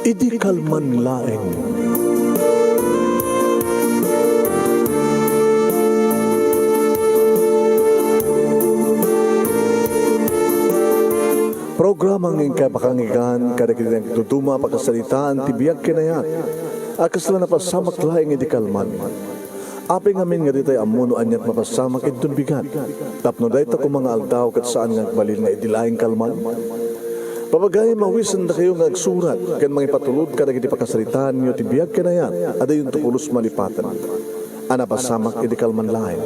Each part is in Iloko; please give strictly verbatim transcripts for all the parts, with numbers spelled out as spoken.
Idi kalman laeng. Programa nga inkay pakangigan kadagiti nagduduma a pakasaritaan ti biag ken ayat a kasla napasamak laeng idi kalman. Apay ngamin nga ditay ammo no aniat mapasamak inton bigat, tapno dayta koma nga aldaw ket saan nga agbalin nga idi laeng kalman? Papagayam, awisendakayo nga agsurat ken mangipatulod kadagiti pakasaritaanyo ti biag ken ayat a dayonto pulos malipaten a napasamak idi kalman laeng.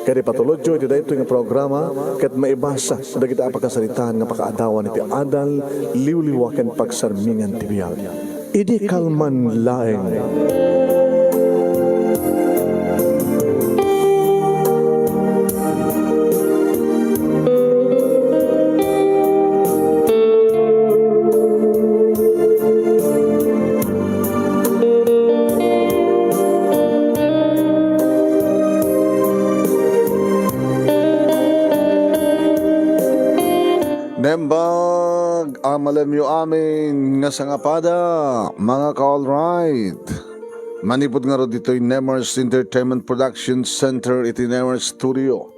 Ket ipatulodyo iti daytoy nga programa ket maibasa dagiti a pakasaritaan nga pakaadawan iti adal, liwliwa ken pagsarmingan ti biag. Idi kalman laeng. Nembag a malemyo amin nga sangapada, mga ka-alright. Manipud ngarud ditoy Nemars Entertainment Production Center iti Nemars Studio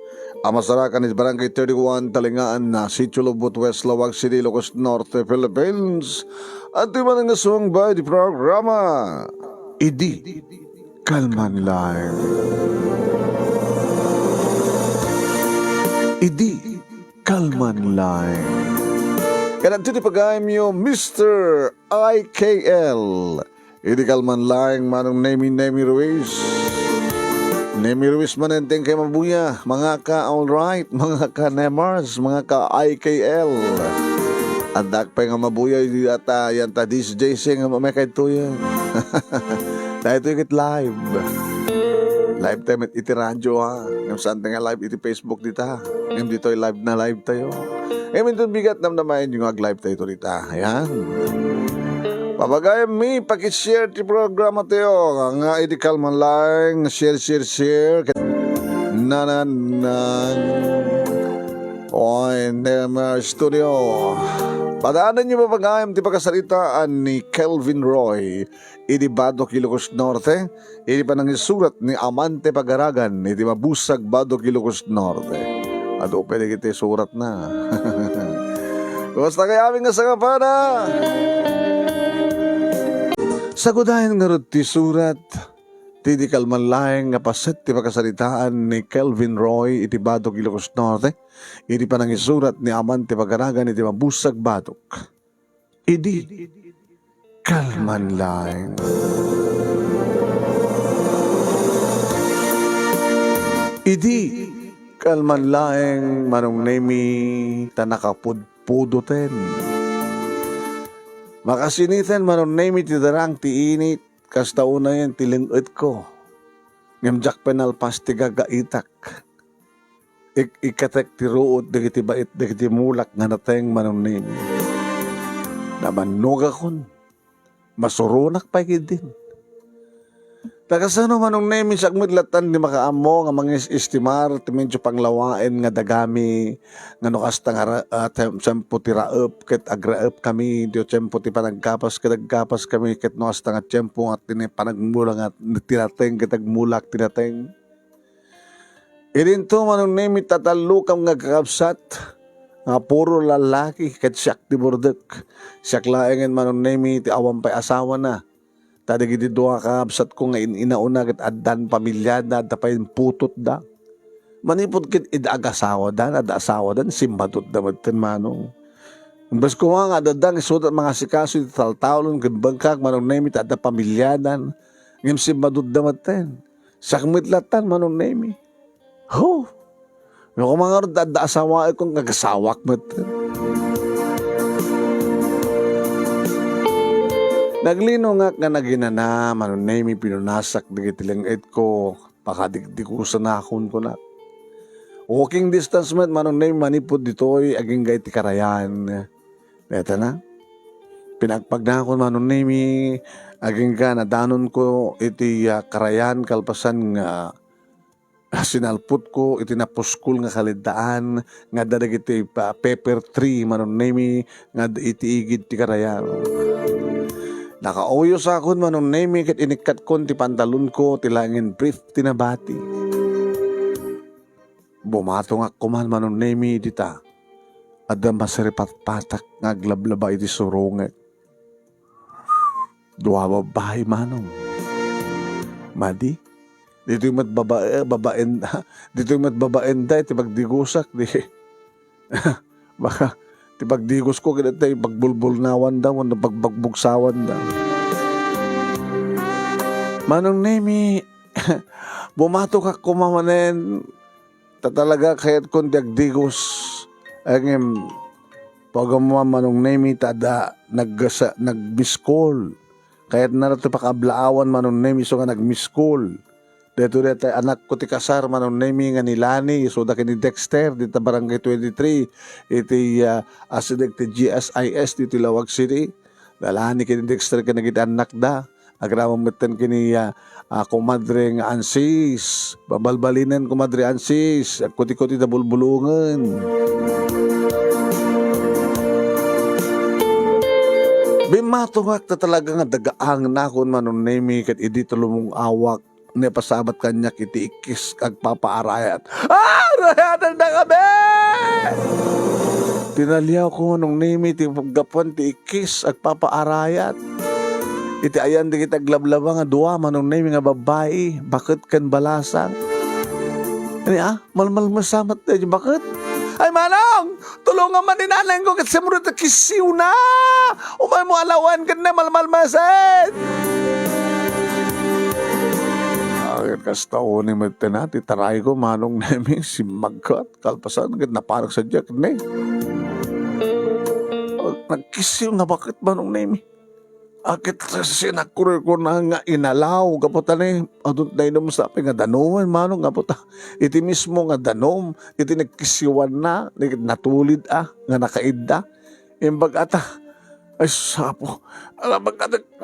a masarakan iti Barangay thirty-one, Talingaan na, Sitio Lubot, West Laoag City, Ilocos Norte, Philippines. Adtoy manen nga sumangbaay iti programa. Idi kalman laeng. Idi kalman laeng. Kadagiti pagayamyo, Mister I K L. Idi kalman laeng, Manong Nemi, Nemi Ruiz. Nemi Ruiz manen ti inkay mabuya, mga ka-alright, mga ka-Nemars, mga ka-I K L. Addaak pay nga mabuya, idi ata, yan ta, D J J C nga mamay kayto yan. Daytoy ket live. Live tayo met iti radyo, ha. Ngem saan tayo nga live iti Facebook dita. Ngem ditoy live na live tayo. Ngem inton bigat, namnamaenyo nga ag-live tayo dita. Ayan. Papagayam mi, paki-share ti programa tayo. Nga idi kalman laeng, share, share, share. Ket nananan. Oy, Nemer Studio. Padaanenyo, papagayam, ti pakasaritaan ni Kelvin Roy idi Batok, Ilocos Norte, idi panangisurat ni Amante Pagaragan iti Mabusag, Batok, Ilocos Norte. Adu pay dagiti suratna. Kumusta kay amin nga sangapada? Sagudayen ngarud ti surat ti idi kalman laeng nga paset ti pakasaritaan ni Kelvin Roy iti Batok, Ilocos Norte, idi panangisurat ni Amante Pagaragan iti Mabusag, Batok. Idi kalman laeng. Idi kalman laeng, Manong Nemi, ta nakapudpudoten. Makasiniten, Manong Nemi, ti darang ti init, kasta unayen ti leng-etko. Ngem diak pay nalpas ti gagaitak. Ik-, ikkatek ti ruot dagiti bait dagiti mulak nga nateng, Manong Nemi. Namannogakon. Masuronak pay ketdin. Ta kasano, Manong Nemi, siak met lattan ti makaammo nga mangis-estimar ti medyo panglawaen nga dagami, nga no kasta nga ra-, ah, tem-, tiempo ti raep ket agraepkami, ti tiempo ti panaggapas ket aggapaskami, ket no kasta nga tiempo nga ti panagmula nga ti nateng ket agmulak ti nateng. Idinto, Manong Nemi, tatallokam nga kakabsat nga puro lalaki ket siak ti burdek. Siak laengen, Manong Nemi, ti awan pay asawana. Ta dagiti dua a kakabsatko nga in-inaona ket addan pamiliada, adda pay putotda. Manipud ket idi agasawadan, adda asawadan, simmadutda metten, Manong. Imbes koma nga adda nga isuda mangasikaso iti taltalon ken bengkak, Manong Nemi, ta adda pamiliadan, ngem simmadutda metten. Siak met lattan, Manong Nemi. Ho! No koma ngarud adda asawaek, kun agasawak met. Naglinongak nga naginana, Manong Nemi, pinunasak dagiti leng-etko, pakadigdigusanakon, kunak. Walking distance met, Manong Nemi, manipud ditoy, agingga iti karayan. Dayta na. Pinagpagnakon, Manong Nemi, agingga nadanonko iti, ah, karayan kalpasan nga sinalpotko iti napuskol nga kaleddaan nga adda dagiti pa-, pepper tree, Manong Nemi, nga ad-, iti igid ti karayan. Nakauyosakon, Manong Nemi, ket inikkatkon ti pantalonko, ti laengen brief ti nabati. Bumatongak koman, Manong Nemi, dita. Adda masiripatpatak nga aglablaba iti surongek. Dua babbai, Manong. Madi, ditoy met babae, babaen, ditoy met babaenda iti pagdigusak, di. Baka, ti pagdigosko, ket tay pagbulbulnawanda, wenno pagbagbugsawanda. Manong Nemi, bumatongak koma manen, ta talaga kayatkon ti agdigos. Ngem, pagam-, Manong Nemi, ta adda naggasa-, nag-miss call. Kayatna la ti pakablaawan, Manong Nemi, isu nga nag-miss call. Daytoy dayta anakko ti kasar, Manong Nemi, nga ni Lani, isuda ken ni Dexter, dita Barangay twenty-three, iti, ah, asideg ti G S I S, ditoy Laoag City. Da Lani ken ni Dexter ken dagiti annakda. Agraman metten ken ni, ah, ah, Komadre nga Ansis. Babalbalinen, Komadre Ansis. Agkuti-kuti ta bulbulongen. Bimmatongak ta talaga nga dagaangnakon, Manong Nemi, ket idi ta lumung-awak, napasabat kaniak iti ikkis agpapaarayat. Ah! Arayatendakami! Tinaliawko, Manong Nemi, ti paggapuan ti ikkis agpapaarayat. Iti ayan dagiti aglablaba nga dua, Manong Nemi, nga babbai, baket ken balasang. Ani, ah? Malmalmesa met daydi baket. Ay, Manong! Tulongam man ni nanangko ket simrek ta kisiwna! Umaymo alawan ken ne malmalmesen! Ay, kasta uni met ti na, ti tarayko, Manong Nemi, simmagkat, kalpasan, ket napanek sadiay ket ne. Nagkisiw nga baket, Manong Nemi. Ket sinakruko na nga inalaw, gapu ta ne, adun nainum sa apay nga danum, Manong, gapu ta iti mismo nga danum, iti nagkisiwanna, ni-, natulid a, nga nakaidda. Imbag ata, ay, sapo, ala, magkadek-,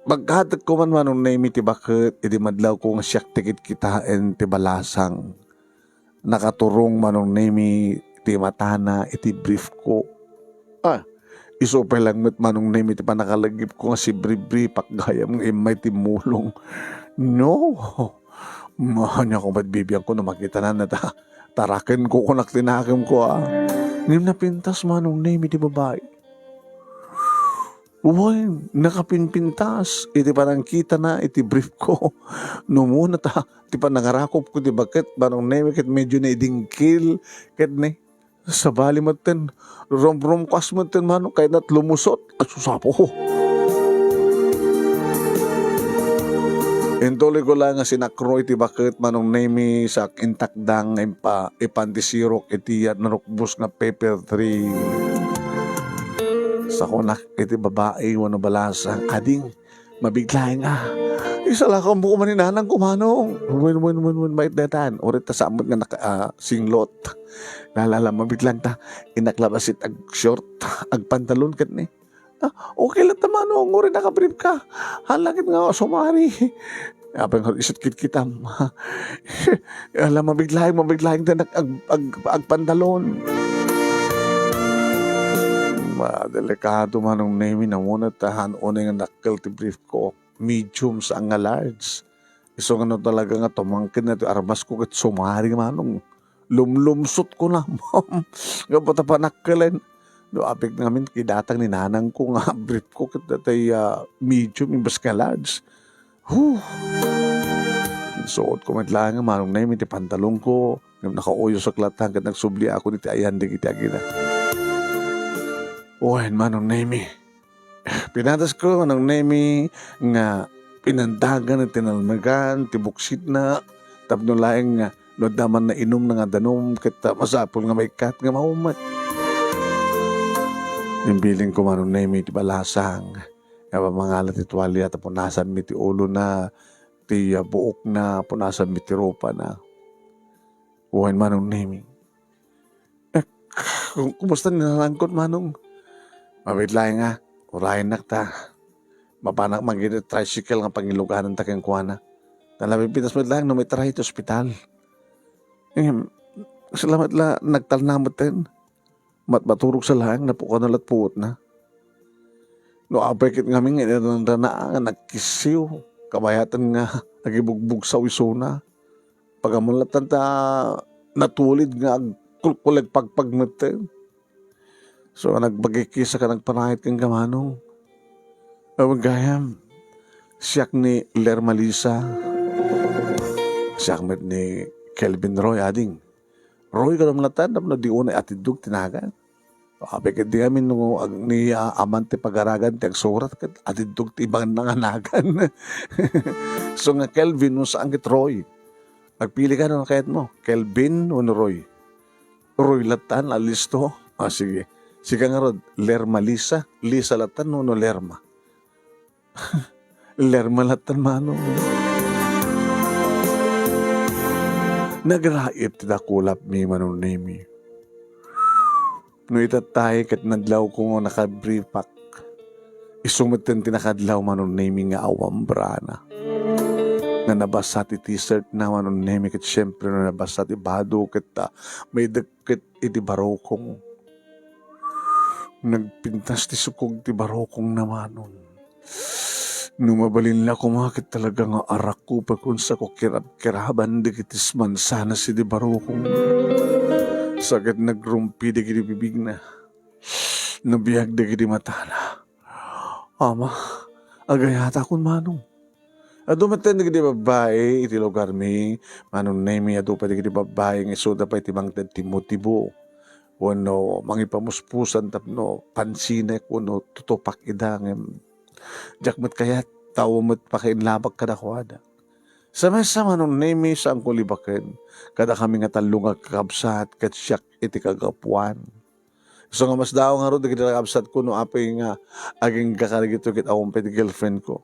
magkadek ko man, Manong Nemi, ti baket, idi madlawko nga siak ti kitkitaen ti balasang. Nakaturong, Manong Nemi, ti matana iti brief ko. Ah, isu pay lang met, Manong Nemi, ti pannakaleggipko nga sibribripak gayam nga immay timmulong. No! Ania ko met bibiangko no makitana ta tarakenko kunak ti nakemko, ah. Ngem napintas, Manong Nemi, ti babai. Wen, nakapinpintas iti panangkitana iti brief ko. No umuna ta, ti panangarakopko ti baket, Manong Nemi, ket medyo naidingkil, ket ne, sabali metten, rumrumkuas metten, Manong, kayatna ti lumusot. Ay, sus, Apo. Intuloy ko lang nga sinakro iti baket, Manong Nemi, sa intakdang impa-, ipan ti sirok iti narukbos nga pepper tree. Sa kunak iti babai wenno balasang, "Ading, mabiglaeng a. Isalakanmo koma ni nanangko, Manong." Wen, wen, wen, wen, mayat daytan. Uray ta saan met nga naka-, ah, singlot. Lala, mabiglaeng ta. Innak labasit ag-short, agpantalon ket ne. Ah, okay lang ta, Manong, uray nakabrief ka. Haan la ket nga sumari. Apay nga isut kitkitam. Ala, mabiglaeng, mabiglaeng ta nag-, ag-, ag-, agpantalon. Ma, delikado, Manong Nemi, namuna ta haan unay nga dakkel ti brief ko. Medium saan nga large. Isu nga no talaga nga tumangken na ti armasko ket sumari, Manong. Lumlumsot ko na, ma'am. Gapu ta panakkelen. No, apay ngamin, kidatang ni nanangko nga brief ko ket datay, ah, medium imbes nga large. Huh! Suot ko met laeng, Manong Nemi, ti pantalonko. Ngem nakauyos ak latta ket nagsubliakon iti ayan dagiti agina. Wen, Manong Nemi. Pinatasko, Manong Nemi, nga pinandagan iti nalmegan ti buksitna tapno laeng nga no adda man nainumna nga danum ket, ah, masapul nga maikkat nga maummet. Imbilin ko, Manong Nemi, ti balasang nga pamangala ti tualia ta punasanmi ti ulona, ti, ah, buokna, punasanmi ti rupana. Wen, Manong Nemi. Eh, ku-, kumusta ni nanangko, Manong? Mabit laeng a, urayennak ta. Mapanak man iti tricycle nga pangilugananta kenkuana. Ta napintas met laeng no maitray iti ospital. Ngem, salamat la, nagtalna metten. Mat-, maturogsa laeng, napukawna la't puotna. No apay ket ngamin nga inarana nga nagkissiw, kabayatan nga agibugbugsaw isuna. Pagamulatanta natulid nga agkulkuleg pagpag metten. So, nagpagikis a nagpanangit kenka, Manong. Awan gayam, siak ni Lerma Lisa. Siak met ni Kelvin Roy, ading. Roy, kano man latta, tapno di unay atiddog ti nagan. Apay ket di amin no ag-, ni, ah, aman ti pagaragan ti agsurat ket atiddog ti ibanna nga nagan. So nga Kelvin, no saan ket Roy. Agpili ka no kayat mo, Kelvin wenno Roy. Roy latta, alisto. Ah, sige. Sika ngarud, Lerma Lisa. Lisa latta wenno Lerma. Lerma latta, Manong. Nagraip ti dakulapmi, Manong Nemi. No itattay ket nadlawko nga nakabripak. Isu metten ti nakadlaw, Manong Nemi, nga awan brana. Nga nabasa ti t-shirt na, Manong Nemi, ket siempre no nabasa ti bado ket, ah, may dekket iti barukong. Nagpintas ti sukog ti barukong na, Manong. No mabalin la koma ket talaga nga arakupakon sa ko kirab-kiraban dagiti mansanas iti barukong. Sa ket nagrumpi dagiti bibigna. Nabiag dagiti matana. Ama, agayatakon, Manong. Adu metten dagiti babbai iti lugarmi, Manong Nemi, adu pay dagiti babbai nga isuda pay ti mangted ti motibo wenno mangipamuspusan tapno pansinek wenno tutupak ida, ngem diak met kayat, ta awan met pakainlabak kadakuada. Sa maysa, Manong Nemi, saanko libaken, kadakami nga tallo nga kakabsat ket siak iti kagapuan. Isu nga masdaw ngarud dagiti kakabsatko no apay nga agingga kadagitoy ket awan pay ti girlfriendko.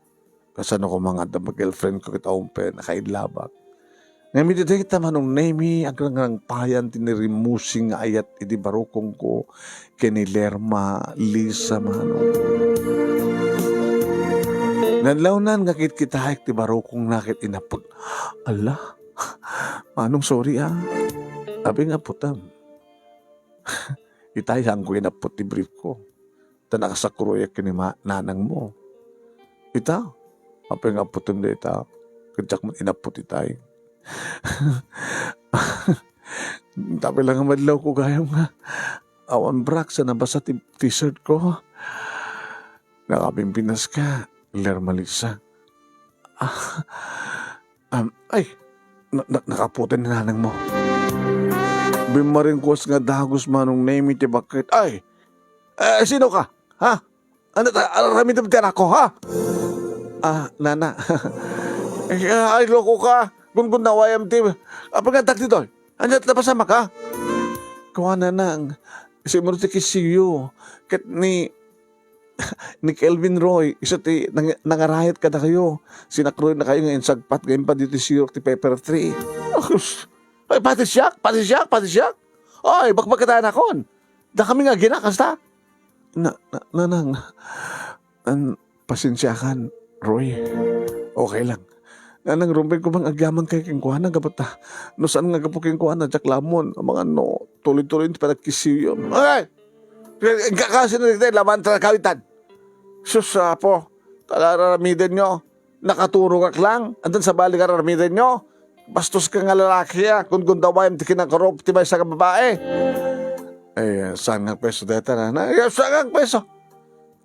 Kasano koma nga adda girlfriendko ket awan pay nakainlabak. Ngem iti dayta, Manong Nemi, agrangrangpayan ti narimusing nga ayat iti barukongko ken ni Lerma Lisa, Manong. Nanlawnan nga kitkitaek ti barukongna ket inapput. Ala, Manong, sorry, ah. Apay nga apputam? Itay, saanko inapput ti briefko. Ta nakasakuroyak ken ni ma-, nanangmo. Ita, apay nga apputem dayta? Ket diak met inapput itay. Tapay la nga madlawko gayam nga awan brak sa nabasa ti t-shirtko. Nakapimpinaska, Lerma Lisa. Ah, am, ay, na-, na-, nakaputan ni nanangmo. Bimmaringkos nga dagus, Manong Nemi, ti bakket. Ay, eh, sinoka? Ha? Ania ta aramidem ti anakko, ha? Ah, nana. Eh, ay, lokoka. Gunggundawayam ti, apay nga addak ditoy? Ania ti napasamak, ha? Kuana, nang, isu met ti kissiwyo ket ni, ni Kelvin Roy, isu ti nang-, nangarayat kadakayo. Sinakroyna kayo nga insagpat nga impadi ti sirok ti pepper tree. Ay, pati siak, pati siak, pati siak. Ay, bakbakatan akon. Dakami nga agina kasta. Na, na, nanang, an, pasensiakan, Roy. Okay lang. Nanang, rumbeng ko bang agyamankay kenkuana, gapu ta no saan nga gapu kenkuana, diak la ammon, amangan no tuloy-tuloy ti panagkissiwyo. Okay! Kasino dagiti labaanta nga kawitan? Sus, Apo, ta araramidenyo. Nakaturogak lang, addan sabali nga araramidenyo. Bastos ka nga lalaki, a. Gunggundawayam ti kinakurop ti maysa nga babai. Ay, sangak peso dayta, nana. Ay, sangak peso.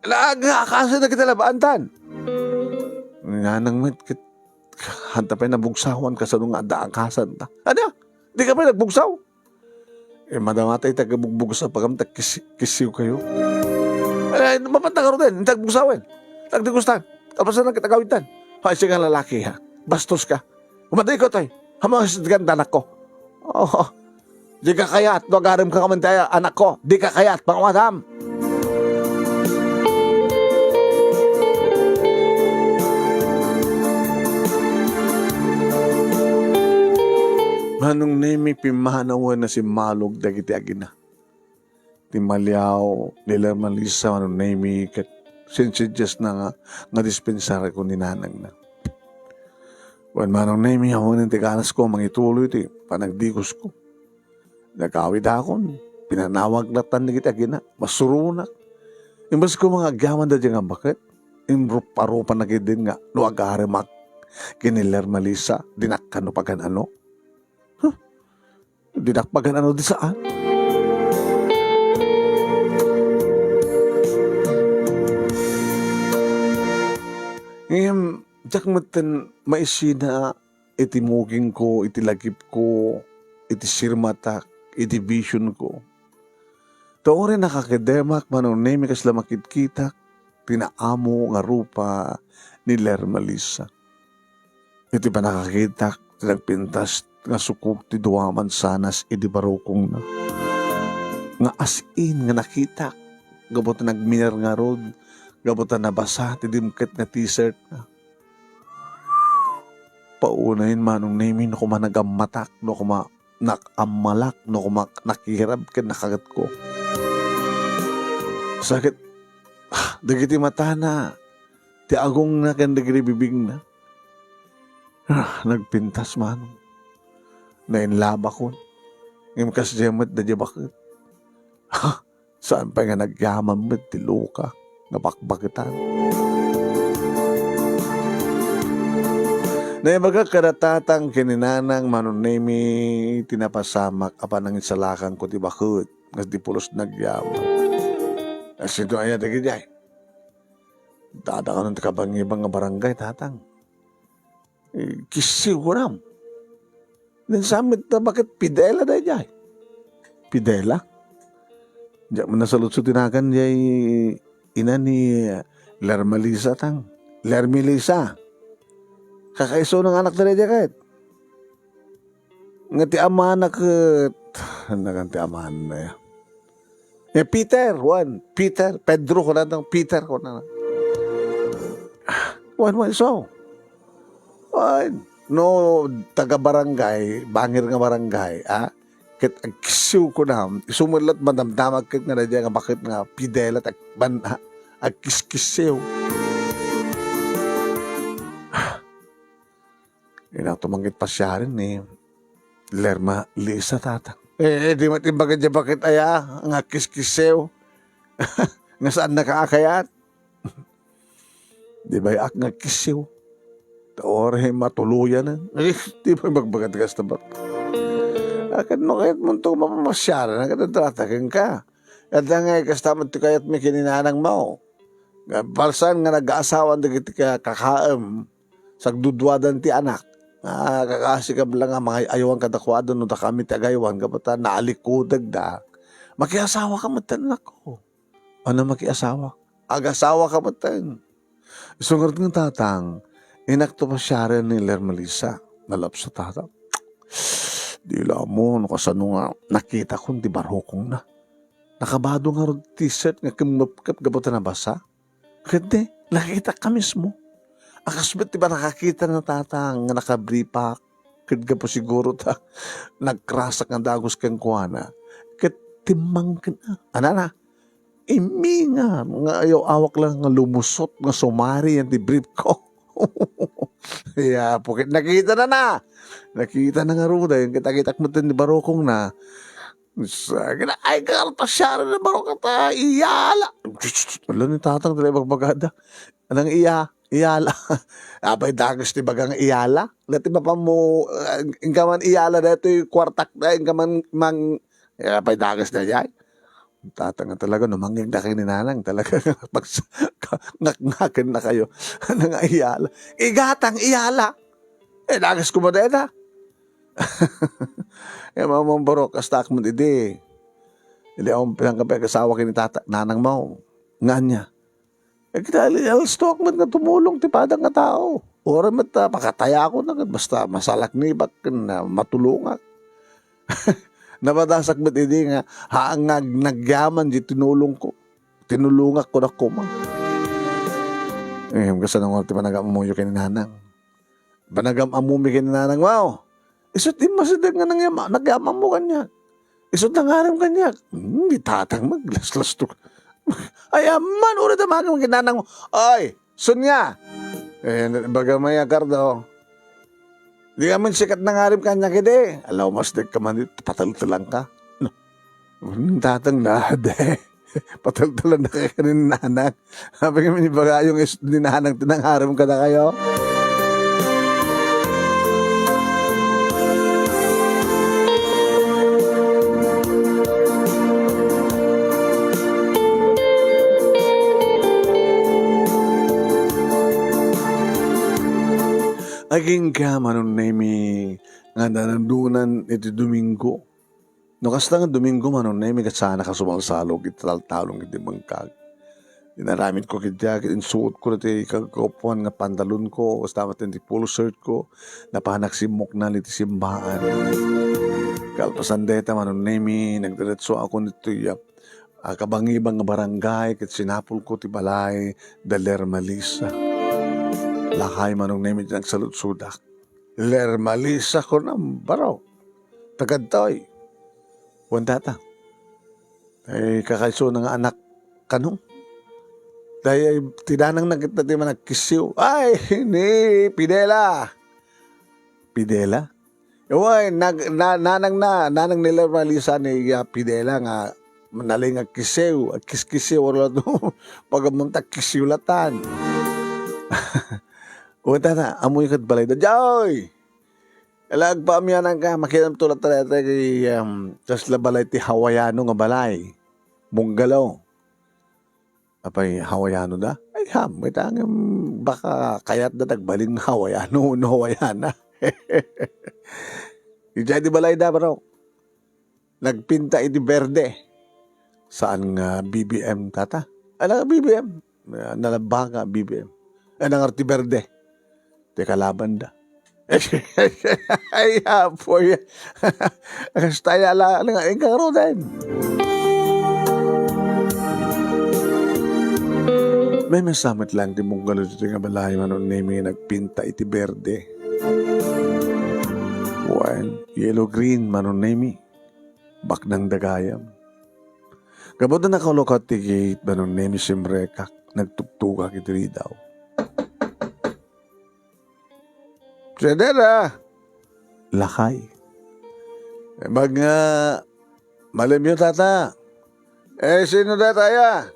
Laag nga akasen dagiti labaantan. Nanang met ket, anta pay nabugsawan kasano nga adda akasan ta. Ania? Dika pay nagbugsaw? Eh, madama tayo taga bugbugsa, pagam ta kis-, kisiw kayo. Eh, mapanta ka ruten, inta bugsawin. Tagdigusta. Tapos na kita gawin tan. Ay, siya nga lalaki, ha? Bastos ka. Umatay ko, tay. Hamas di ka anak ko. Oh, di ka kayat, no, agarim ka kaman tayo, anak ko. Di ka kayat, pangawadam. Manong Nemi, pimmanawen a simmalog dagiti agina. Ti maliaw ni Lerma Lisa, Manong Nemi, ket sinsidiasna nga, nga dispensarko ni nanangna. Wen, Manong Nemi, awanen ti ganasko a mangituloy ti panagdigusko. Nagawidakon, pinanawag latan dagiti agina, masuronak. Imbes koma nga agyaman daydiay nga baket, inrup-arupanna ketdin nga no agaremak ken ni Lerma Lisa, dinak kano pagan-ano. Huh? Dinak pagan-ano di saan. Ngem, diak metten maisina iti mugingko, iti lagipko, iti sirmatak, iti visionko. Ta uray nakakedemak, Manong Nemi, kasla makitkitak ti naamo nga rupa ni Lerma Lisa. Iti pannakakitak, ti nagpintas nga sukog ti dua a mansanas idi barukongna. Nga as in nga nakitak, gapu ta nagminer ngarud, gapu ta nabasa ti dimket nga t-shirt na. Paunayen, Manong Nemi, no koma nagammatak, no koma nakaammalak, no koma nakirab ken nakagetko. Sa ket, ah, dagiti matana, ti agongna ken dagiti bibingna. Ah, nagpintas, Manong. Nainlabakon. Ngem kasdiay met daydiay baket. Ha? Saan pay nga nagyaman met ti luka nga bakbaketan. Naibagak kada tatang ken ni nanang, Manong Nemi, ti napasamak a panangisalakanko ti baket nga di pulos nagyaman. Asino aya dagidiay? Dada kanon ti kabangibang nga barangay, tatang. Eh, kissiw kunam. Nen sa met ta baket Pidela daydiay. Pidela? Diak man nasaludsod ti nagan diay ina ni Lerma Lisa, tang. Lermi Lisa. Kakaisuna nga anakda daydiay ket. Nga ti amana ket, nagan ti amana ya. Eh, Peter, wen, Peter, Pedro, kunana, Peter, kunana. Wen, wen, isu. Wen, no, taga-barangay, bangir nga barangay, ah, ket agkissiw kunam, isu met la't madamdamag ket nga daydiay nga baket nga Pidela, ag-, ban-, ha, agkiskissiw. Inakto man ket pasiaren ni Lerma Lisa, tatang. Eh, eh, di met imbaga diay baket aya nga kiskissiw. Nga saan nakaakayat? Di bay-ak nga kissiw. Ta uray matuloyan. Eh, di ba magbagat kasta ba? Akin no kayat mo ito mapapasyaran, akin ang trata kenka. At nga kasta mo ito kayat may kininanang mo. Nga balsan nga nag-aasawan dagiti ka-, kakaem. Sagduduadan ti anak. Ah, kakasi ka bala nga mangay-aywan kadakuada no dakami ti agaywan, gapu ta naalikutegda. Makiasawa ka met, anakko. Ano makiasawa? Agasawa ka met. Isu ngarud nga tatang, inakto pasiaren ni Lerma Lisa. Nalapsat, tatang. Di la mo, no kasano nga nakitakon ti barukongna. Nakabado ngarud ti t-shirt nga kimmepkep gapu ta nabasa. Ket di, nakitak ka mismo. A kas met ti pannakakitana, tatang, nga nakabripak. Ket gapu siguro ta nagrasak nga dagus kenkuana. Ket timmangken, a, anana, immingan nga ayaw-awak la nga lumusot nga sumari yan ti brief ko. Ya, apo, ket nakitana na. Nakitana ngarud, ket nakitak met ti barukongna. Sa-, kina-, ay, karta siya rin na baro ka ta, iyala. Ala ni tatang, dala ibagbagada. Anang iya, iyala. Apay dages ti bagang iyala. Dati mapan mo, ah, ingka man iyala, dati kuartak na, ingka man mang, eh, apay dages na yan. Tatang nga talaga, no, mangngeg na kay ni nanang, talaga, pag, ngakngaken na kayo. Anang iyala. Igatang iyala. Eh, dages ko mo deta. Eh, mamang barok, kasta ak met idi. Idi, awan pinangkapag-asawa ken ni tata-, nanang mo. Nga anya? Eh, kita, alasto ak met nga tumulong ti padang nga tao. Uray met, ah, pakatayakon na, basta masalaknibak ken, ah, matulongak. Nabadasak met idi nga, ha, nga nagyaman di tinulong ko. Tinulongak ko na koma. Eh, kasano nga ti panagam-amuyo ken ni nanang? Panagam-amomi ken ni nanang mo. Isu't immasideg nga nangyam-, nagyamammo kaniak. Isu't nangarim kaniak. Hmm, di tatang maglaslastok. Ay, aman, uri ta magam ken nanang mo. Ay, sun nga. Eh, baga may akardo. Di ka man sikat nangarim kaniak idi. Alaw, mas dek ka man, pataltalang ka. No. Tatang na, de. Pataltalannaka ken ni nanang. Apay ngamin ibagayo nga isu ni nanang ti nangarem kadakayo? Agingga, Manong Nemi, nga nanadunan iti Domingo. No kasta nga Domingo, Manong Nemi, ket saanak a sumalsalog iti taltalong iti bangkag. Inaramidko ket diak, insuotko dagiti kagkaupuan nga pantalonko, kasta met ti polo shirtko, napanak simmuknal iti simbaan. Kalpasan dayta, Manong Nemi, nagdiretsoakon ditoy, ah, kabangibang nga barangay ket sinapulko ti balay da Lerma Lisa. Lakay, Manong Nemi, ti nagsaludsodak. Lerma Lisa, kunam, baro. Taga ditoy. Wen dayta. Ay, kakaisuna nga anak kano? Dayta, ti nanangna ket ti managkissiw. Ay, ni Fidela. Fidela? Wen, nag-, na-, nanangna, nanang ni Lerma Lisa ni, ah, Fidela nga nalingag kissiw, agkiskisiw, wala to. Pag amunta, kissiw latan. Wen dayta, ammoyo ket balay da. Joy! Ala, agpaamiananka, makitam to latta dayta iti, um, kasla balay ti Hawaiano nga balay. Bungalow. Apay, Hawaiano da? Ay, ham, ita ngem baka kayatda ti agbalin nga Hawaiano wenno Hawaiana. Idiay di balay da, baro. Nagpinta iti berde. Saan nga B B M dayta? Ala, B B M. Ah, nalabba nga B B M. Ay, nangarti berde. Ti kalabanda. Ay, apoy. Kasta ya la, nga, ikaw, Roden. Maymaysa met laeng ti bungalow ditoy nga balay, Manong Nemi, nagpinta iti berde. Wen, yellow green, Manong Nemi. Baknang da gayam. Gapu ta nakaulokot ti gate, Manong Nemi, simrekak, nagtugtugak iti ridaw. Sino dayta? Lakay. Imbag nga, malimyo, dayta. Eh, sino dayta aya?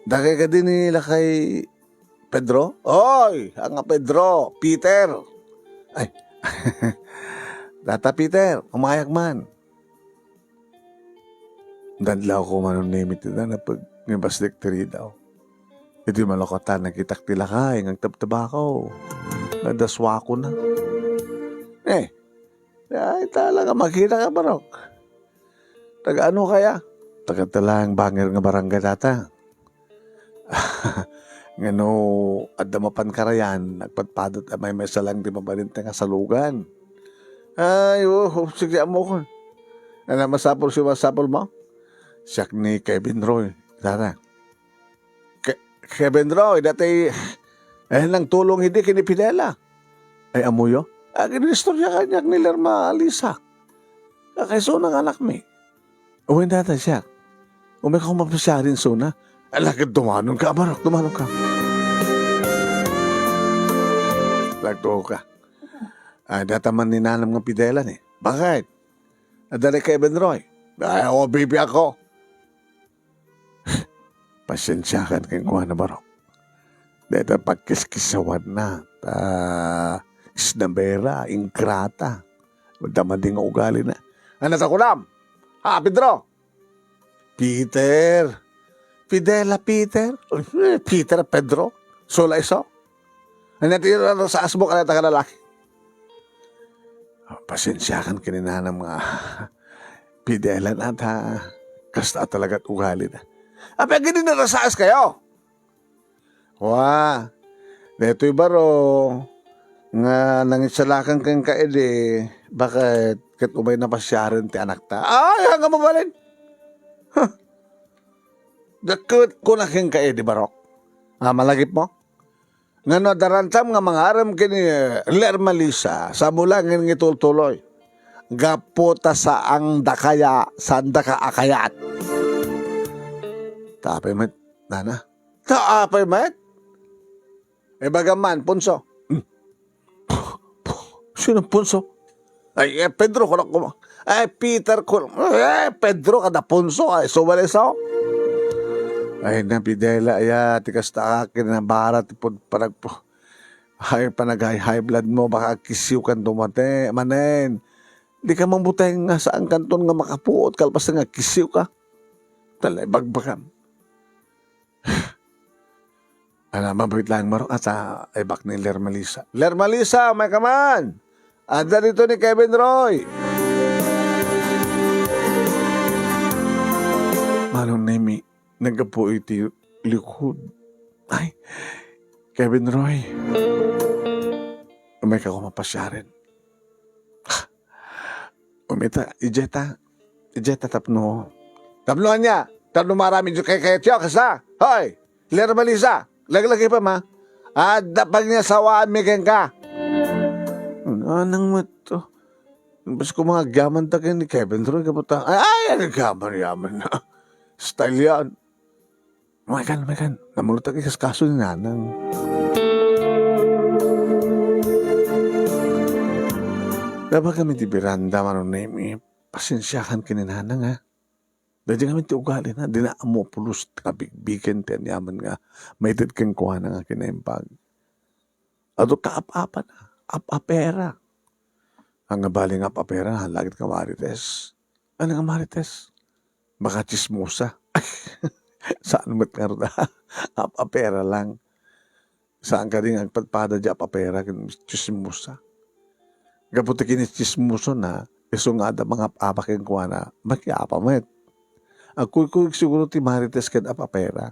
Dakay kadi ni Lakay Pedro? Oy, ania Pedro, Peter. Ay, dayta Peter, umayak man. Nadlawko, Manong Nemi, ti nanapeg nga baslik ti ridaw. Iti malukatan, nakitak ti lakay nga agtabtabako. Nadasuakona. Eh, ay, talaga, makita ka, barok. Taga ano kaya? Taga dayta laeng bangir nga barangay dayta. Ngano, adda mapan karayan, nagpadpadot a maymaysa laeng ti mabalin ti nga salugan. Ay, oo, sige, ammokon. Ania masapul, siya masapulmo? Siak ni Kevin Roy, dayta. Ke-, Kevin Roy, dayta, eh, nangtulong idi ken ni Fidela. Ay, ammoyo? Aginistorya kaniak ni Lerma Lisa. Kakaisuna nga anakmi. Wen dayta siak. Umayka koma pasiar isuna. Ala ket dumanonka, barok, dumanonka. Nagtuo ka. Ay, dayta man ni nanam nga Fidela ni. Bakit? Adda ni Kevin Roy. Ay, o, bibiag ko. Pasensiakan kenkuana, barok. Dayta pagkiskissawanna, ta isnabera, ingrata. Adda man di nga ugalina. Ania ti kunam? Ha, Pedro? Peter. Fidela Peter? Eh, Peter, Pedro? Sula isu? Ania ti rasaasmo kadayta nga lalaki? Pasensiakan ken ni nanam nga Fidela na ta kasta talaga ti ugalina. Apay, agidi narasaaskayo? Wa, daytoy baro nga nangisalakan kenka idi, bakit ket umay napasiaren ti anakta? Ay, ania nga mabalin? Huh. Dakket kuna kenka idi, barok. Ah, malagipmo? Ngano, adda rantam nga mangarem ken ni, eh, Lerma Lisa, sa mula ngin nga itultuloy. Gapu ta saandaka ya, saandaka a kayat. Ta apay met, nana? Ta apay met? Ibagam man, Punso. Hmm. Sino Punso? Ay, eh, Pedro, kunak kuma. Ay, Peter, kul-, eh, Pedro, kada Ponso, ay, subali so. Ay, napidela, ya, ti kasta ka, kinabara, ti pud, paragpo. Ay, panagay high blood mo, baka kisiw kan dumate, manen. Di ka mabuteng nga saan kanton nga makapuot, kalpas nga kisiw ka. Talay, bagbagam. Ala, mabait lang, Maro, at, ah, ay bak ni Lermalisa. Lermalisa, may ka man! Adda dito ni Kevin Roy! Manong Nemi, naggapu iti likod. Ay, Kevin Roy. Umay ka kumapasyarin. Umita, ijeta. Ijeta tapno. Tapno anya? Tapno marami jo kay kayo tiyo, kasa? Hoy! Lermalisa! Laglagi pa, ma? Adda pagniasawaan mi kenka. Anang met to? Bas ko mga agyaman ta ken ni Kevin Roy, kaputa. Ay, ay, agyaman, yaman na. Style yan. Maikan, maikan. Namulot ang ikaskaso ni Nanang. Nabagam iti beranda, Manong Nemi, pasensiakan ken ni Nanang, ha? Daydi ngamin ti ugalina, dina ammo pulos ti kabigbigen ti aniaman nga maited kenkuana nga kinaimbag. Adu kaap-apana, ap-apera. Ang nga bali nga ap-apera, lagit nga marites. Ano nga marites? Baka tsismosa. Saan met nga ruda? Ap-apera lang. Saan ka di nga agpadpada di ap-apera ken tsismosa? Gapu ti kinitsismoso na, isu nga adda mangap-apa kenkuana, makiapa met. Agkuykuyog siguro ti marites ken ap-apera.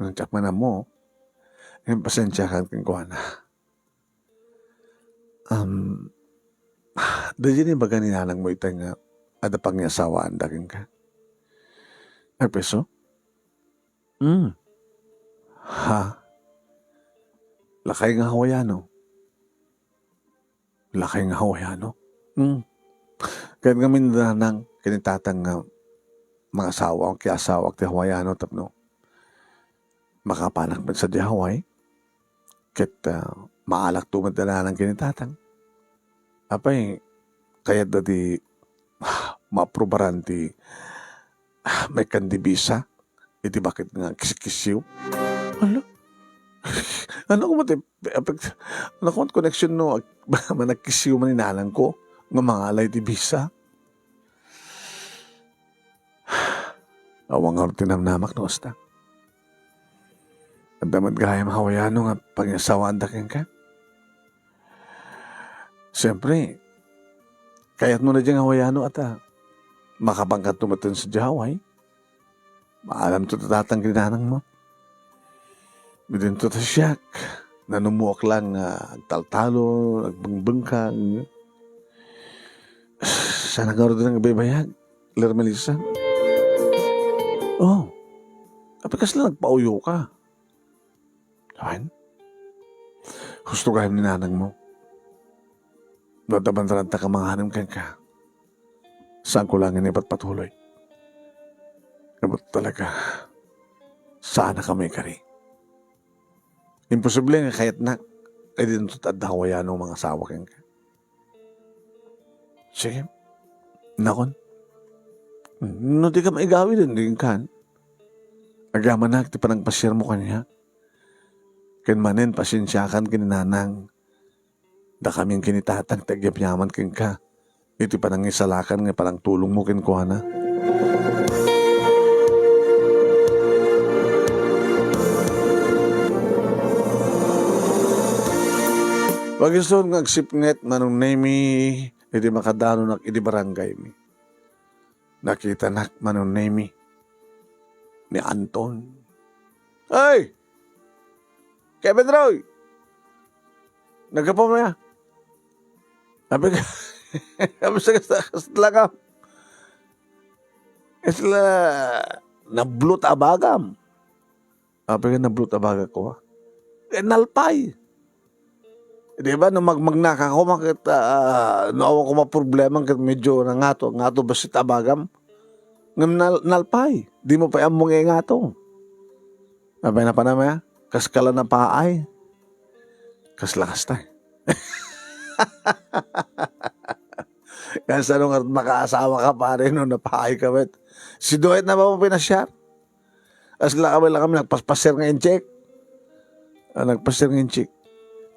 Ngem diak man ammo, ngem pasensiakan kenkuana. Um, daydi ni baga ni nanang mo itay nga adda pangiasawaanda kenka? Agpeso? Hmm. Ha? Lakay nga Hawaiano? Lakay nga Hawaiano? Hmm. Kayat ngamin ni nanang ken ni tatang nga mangasawa, kiasawak ti Hawaiano tapno makapanak met sadiay Hawaii. Ket, ah, maalakto met ni nanang ken ni tatang. Apay, kayatda ti maaprubaran ti, ah, maikkan ti bisa iti baket nga kiskisiw. Hala? Ano ko mati-, epek-, ano ko koneksyon no, ag-, managkisiw man ni nanang ko nga mangalay ti bisa? Awan nga ti namnamak no kasta. Adda met gayam Hawaiano nga pangiasawaanda kenka? Siempre, kayatmo na diay Hawaiano ata. Makapankanto met sadiay Hawaii. Maalamto ti tatang ken ni nanang mo. Idinto ta siak, nanumuak lang nga agtaltalon, agbengbengkag. Saan nga ngarud nga agbaybayag, Lermelisa? Oh, apay kasla nagpauyo ka? Awan? Husto gayam ni nanang mo. No adda man ranta ka manganem kenka, saan ko lang nga ipatpatuloy. Ngem talaga, saan a kami kari. Imposible nga kayatnak, ay dinto adda Hawaiano nga mangasawa kenka. Sige. Nakon. No di ka maigawid, hindi kan. Agyamanak ti panangpasiar mo kaniak. Ken manen, pasensiakan ken ni nanang. Dakamin ken ni tatang ti agyamyaman kenka iti panangisalakan nga panangtulongmo kenkuana. Pagiston nga agsipnget, Manong Nemi, iti makadanonak iti barangaymi. Nakitanak, Manong Nemi, ni Anton. Ay! Kevin Roy! Naggapu mo ya? Sabi ka, sabi sa kasta, kasta lang ka. Kasla, nablut a bagam. Apay nga nablut a bagak ko, ha? Eh, nalpay. Di ba, no magmagnaka ko, makita, ah, no awan ko maproblema, ket medyo nangato, ngato basit a bagam. Ngem nal-, nalpay. Di mo pay ammo nga ingato. Apay na pa naman, kas kala na paay. Kasla kasta. Kasano nga makaasawa ka, pare, no napaay ka met? Si Dwight na ba mo pinasiar? Asla ka ba lang kami nagpaspasiar nga inchik? Ah, nagpasiar nga inchik.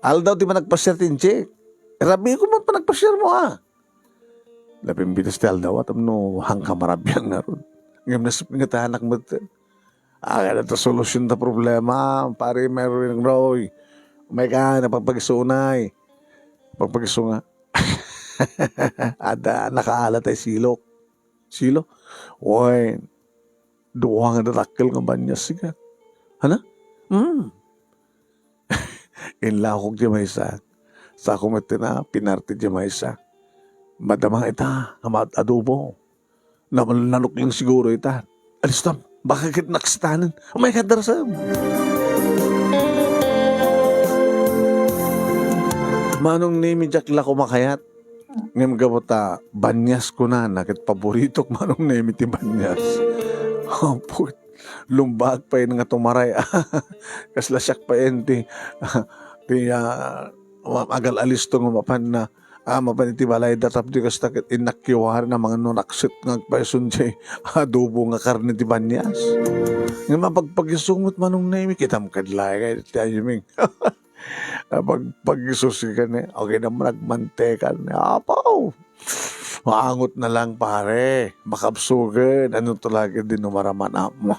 Aldaw ti ba nagpasiar ti inchik? Rabii ko met pa nagpasiar mo, ah. Napimbitas ti aldaw, at no, hangka marabian nga run. Ngem nasip nga tanak met. Ah, kada ta solusyon ta problema, pare Merwin Roy. May ka, napagpagisunay. Pagpagisunga. Ada, nakaala tay silok. Silo? Wen, dua nga dakkel nga banias, siga. Hana? Hmm. Inlakok di maysa. Sako met ti na, pinarte di maysa. Madama ita, nga ma-, adobo. Na-, nalukling siguro ita. Alistam, baka ket naksitanen. Oh my God, darasem! Manong Nemi, diak la ko makayat. Ngem gapu ta banias kunana, ket paboritok Manong Nemi ti banias. Apo, lumbaag pay nga tumaray. Kasla siak pay ti, ti, ah, agal-alisto nga mapan na, ah, mapan iti balay da tapno kasta ket innak kiwari na mangan no naksit nga agpayson ti adobo nga karne ti banias. Nga mapagpagisumot Manong Nemi, kitam kad laeng ti ayuming. Pag, pag-isus ka ni, okay naman, nagmanteka ni, apaw. Maangot na lang, pare. Makabsugan. Ano to lagi din no maraman amo?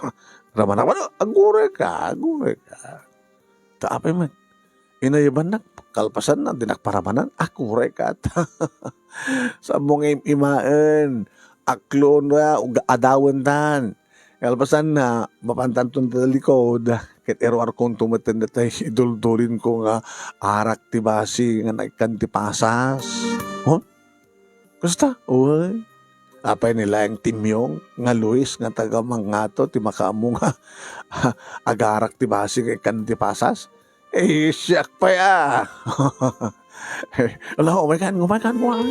Raman amo, ano? Aguray ka, aguray ka. Ta apay man. Inayaban nak, kalpasan na, di nakparamanan, aguray ka. Sa mong im-imaen, aklon na, ug adawen tan. Kalpasanna, mapantanton ta likod, ket iruarkonto met daytay iduldulin ko nga arak ti basi nga naikkan ti pasas. Huh? Kasta? Uy. Apay ni laeng ti Myong nga Luis nga taga Mangato ti makaammo nga agarak ti basi nga ikkan ti pasas? Eh, siak pay, ah. Ala, umay kan, umay kan, umay.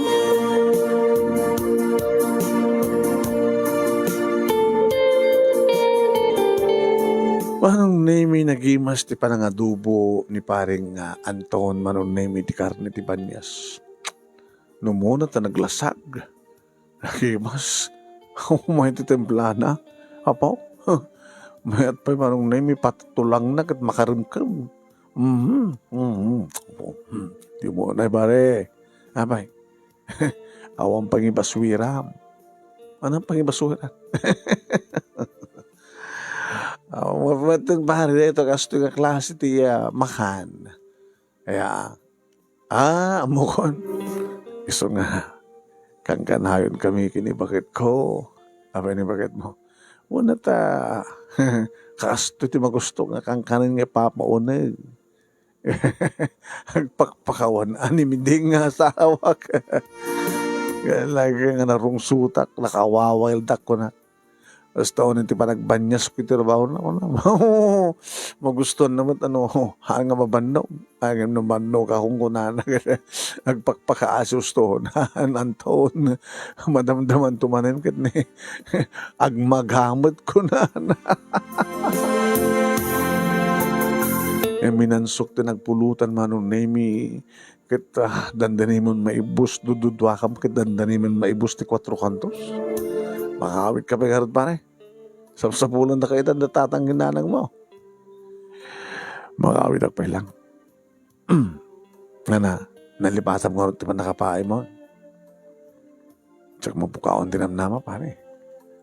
Manong Nemi, nagimas ti panangadobo ni paring, ah, Anton, Manong Nemi, ti karne ti banias. Numuna ta naglasag. Nagimas. Umay ti templana. Apo? Mayat pay Manong Nemi, patulangna ket makaremkem. Mhm. Mhm. Hmm. Di mo na, pare. Apay. Awan pangibasuiram. Anong pangibasuiram? Awan, pare, ito kasto nga klase ti, ah, makan. Kaya, ah, ammokon. Isu nga, kankanayon kami ken ni baketko. Apay ni baketmo? Una ta, kasto ti magusto nga kankanen nga ipapauneg. Agpakpakawan, ani mi di nga asawak. Lagi nga narungsutak, nakawawildak kunak. Basta unin ti panagbanias ko iti trabaho na, kuna, magustuhan na met, ano, haan nga mabannog. Ngem no bannog a kunkunana, agpakpakaasi usto, Anton, madamdamanto manen ket ni agmagamet kunana. E, minansok ti nagpulutan, Manong Nemi, ket, ah, dandanimen maibus, dududuakam ket dandanimen maibus ti Cuatro Cantos. Makaawit ka pay garud, pare. Sapsapulanda ka ita da tatang ken nanang mo. Makaawit ak pay lang. Ngana, nalipatam ngarud ti pannakapaay mo. Diak mapukawan ti namnama, pare.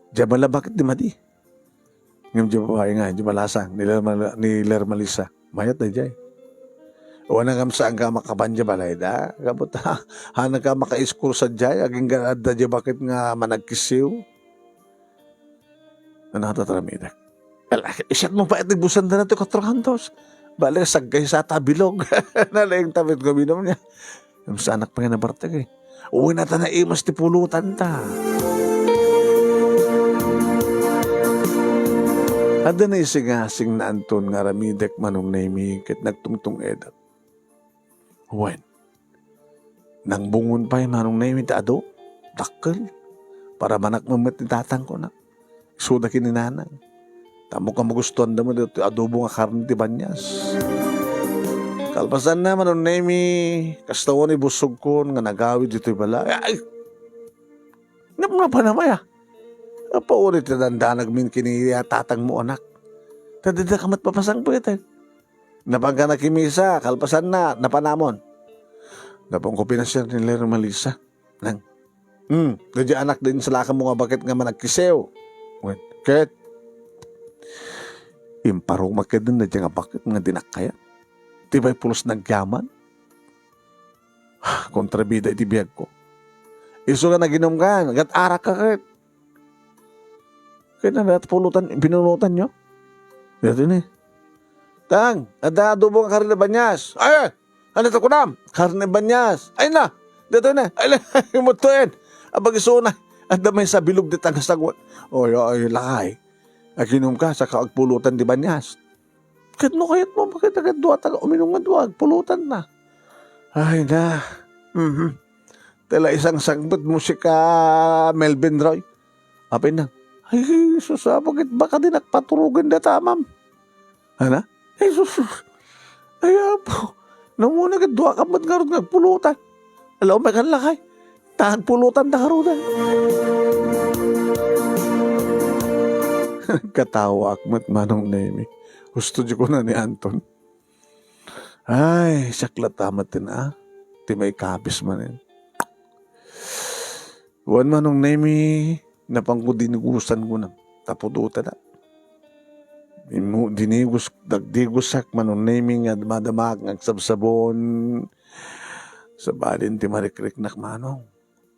Diay bala, baket di madi. Ngem diay babai nga, diay balasang, ni Lerma-, ni Lermalisa. Mayat daydiay. Wen, ngem saan ka makapan diay balayda? Gapu ta, haan ka makaiskur sadiay, agingga adda diay baket nga managkissiw. Ano ta taramidek? Ala, isyat mo pa iti busan da na ti Cuatro Cantos. Bale, saggay sa ta bilog. Nalaing tapit ko binom niya. Ngem saanak pay nga nabartek, e. Uy, nata naimas ti pulutan ta. Adda naisingasing na Anton nga aramidek, Manong Nemi, ket nagtungtung-edak. Wen, nangbungon pay, Manong Nemi, ti adu, dakkel. Paramanak met ni tatang, kuna. Isuda ken ni nanang. Tapno magustuanda met ti adobo nga karne ti banias. Kalpasanna, Manong Nemi, kasta wen ibussogkon nga nagawid ditoy bala. Ay! Napnapanam aya. Apo, uri ti dandanagmin ken ni tatangmo, anak. Ta dida ka met mapasangpeten. Napanka nakimisa, kalpasanna, napanamon. Napanko pinasiar ni Lerma Lisa. Nang, hmm, daydiay anak, din salakanmo nga baket nga managkisew. Wen, ket, imparumak kadin daydiay nga baket nga di nakkayat. Ti bay pulos nagyaman. Kontrabida iti biagko. Isu nga naginumkan, gat-arakka ket. Ket ania ti pulutan, pinunutanyo? Daytoy ni. Tang, adda adobo nga karne banias. Ay, ania ti kunam? Karne banias. Ay na, daytoy ni. Ay, imuttoen. Abag isuna. Adda maysa bilog ti tagasagwak. Oy, oy, lakay. Aginumka, saka agpulutan ti banias. Ket no kayatmo, baket dagiti dua, ta uminum nga dua, agpulutanna. Ay na. Mhm. Tela isang sagbet mo sika, Melvin Roy. Apay na. Ay, sus, apo, ket baka di nakpaturogen data, ma'am. Ana? Ay, sus, sus. Ay, apo. Namuna ket dua ka met ngarud nga agpulutan. Ala, umay kan lakay. Ta agpulutan ta ngaruden. Nagkatawaak met, Manong Nemi. Husto di kuna ni Anton. Ay, siak latta met ti na, ti maikabis manen. Wen, Manong Nemi, napanko dinigusan kuna. Tapudo ta da. Immo-, dinigus-, nagdigusak, Manong Nemi, nga madamaak nga agsabsabon. Sabali ti marikriknak, Manong.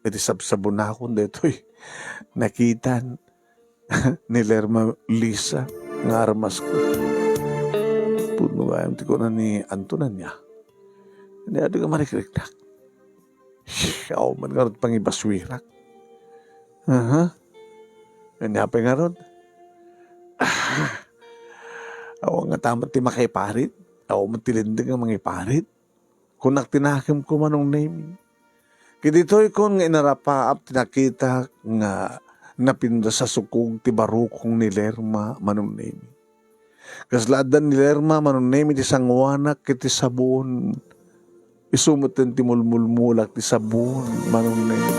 Iti sabsabonakon daytoy. Nakitan. Ni Lerma Lisa nga armasko. Pudno gayam ti kuna ni Anton, ania. Ania, adu nga marikriknak. Awan man ngarud pangibaswirak. Aha. Ania pay ngarud? Ah. Awan nga tamat ti makaiparit. Awan man ti linteg nga mangiparit. Kunak ti nakemko, Manong Nemi. Ket ditoy kon nga inarapaap ti nakitak nga napindas a sukog ti barukong ni Lerma, Manong Nemi. Kasla adda ni Lerma, Manong Nemi, ti sanguanak ket ti sabon. Isu metten ti mulmulmulak ti sabon, Manong Nemi.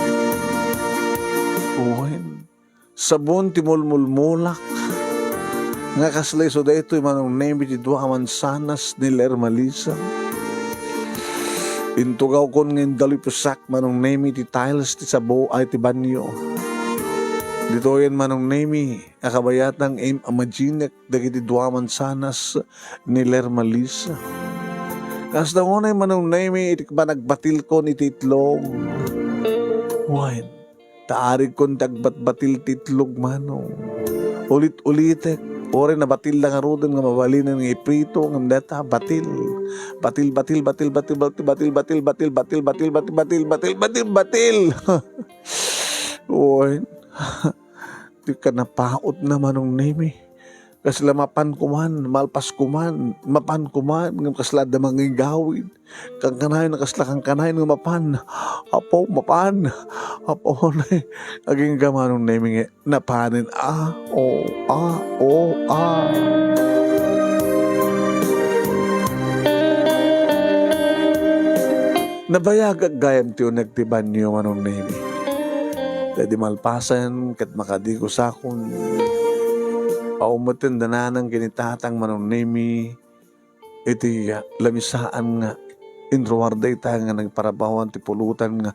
Wen, sabon ti mulmulmulak. Nga kasla isu daytoy, Manong Nemi, ti dua a mansanas ni Lerma Lisa. Intugawkon nga indalipusak, Manong Nemi, ti tiles ti sabo ay ti banyo. Ditoyen, Manong Nemi, a kabayatan nga im-, imaginek dagiti dua a mansanas ni Lerma Lisa. Kasta unay, Manong Nemi, iti panagbatilkon iti itlog. Wen, ta arigkon ti agbatbatil ti itlog, Manong. Ulit-ulitek, uray nabatil la ngaruden nga mabalinen nga iprito, ngem dayta, batil. Batil, batil, batil, batil, batil, batil, batil, batil, batil, batil, batil, batil, batil, batil. Wen. Ti kanapautna, Manong Nemi. Kasla mapan koman, malpas koman, mapan koman, ngem kasla adda manginggawid. Kankanayon, kasla kankanayon nga mapan. Apo, mapan. Apo, agingga, Manong Nemi, nga napanen. A, o, a, o, a. Nabayagak gayam ti uneg ti banyo, Manong Nemi. Ta idi malpasen ket makadigusakon, awan metten dananang ken ni tatang, Manong Nemi, iti lamisaan nga inruar dayta nga nagparabawan ti pulutan nga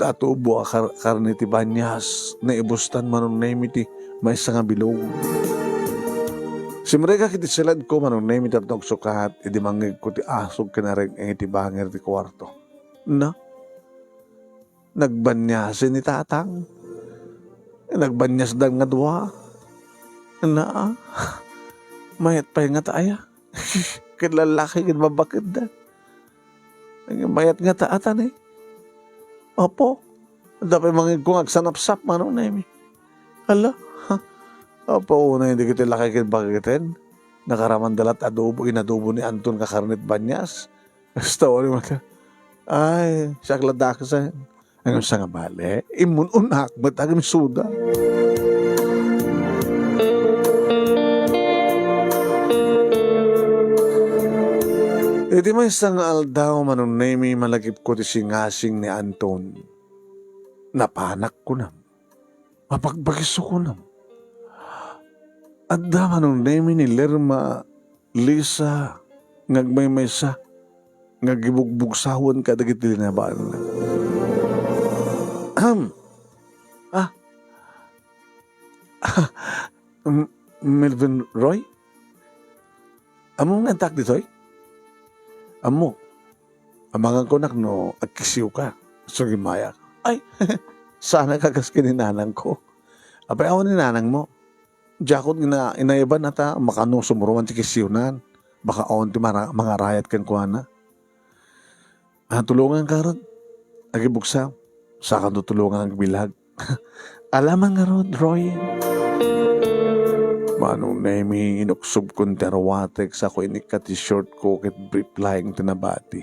adobo a kar-, karne ti banias, naibustan, Manong Nemi, ti maysa nga bilog. Simrekak iti siledko, Manong Nemi, tapno agsukat, idi mangngegko ti asog ken areng-eng iti bangir ti kuarto. Na? Nagbaniasen ni tatang. Nagbaniasdan nga dua. Na? Mayat pay ngata aya? Ket lallaki ket babaketda. Mayat ngata atan, eh. Apo, adda pay mangngegko nga agsanapsap, Manong Nemi. Ala, ha? Apo, unay dagiti laki ket baketen. Nakaramanda la't adobo, inadobo ni Anton nga karne ti banias. Kasta uri met. Ay, siak la dakes, eh. Ngem sangabali, immun-unak met agimsuda. Iti maysa nga aldaw, Manong Nemi, malagipko ti singasing ni Anton. Napanak, kunam. Apagbagiso kunam. Adda Manong Nemi ni Lerma Lisa nga agmaymaysa nga gibugbugsawen kadagiti linabaanna. Ahem. Ah. M-, Melvin Roy? Ammom nga addaak ditoy? Ammok. Amangan ko nak no agkisiwka. Sugimmayak. Ay, saan a kas ken ni nanangko. Apay, awan ni nanangmo? Diakon nga inayaban a ta makano sumuroman ti kisiwnan. Baka awan ti mara-, mangarayat kenkuana. Ah, tulonganka ngarud. Agibugsaw. Sakanto tulongan agbilag. Ala man ngarud, Roy. Manong Nemi, inuksobkon ti arwatek, sako inikkat ti short ko ket brief laeng ti nabati.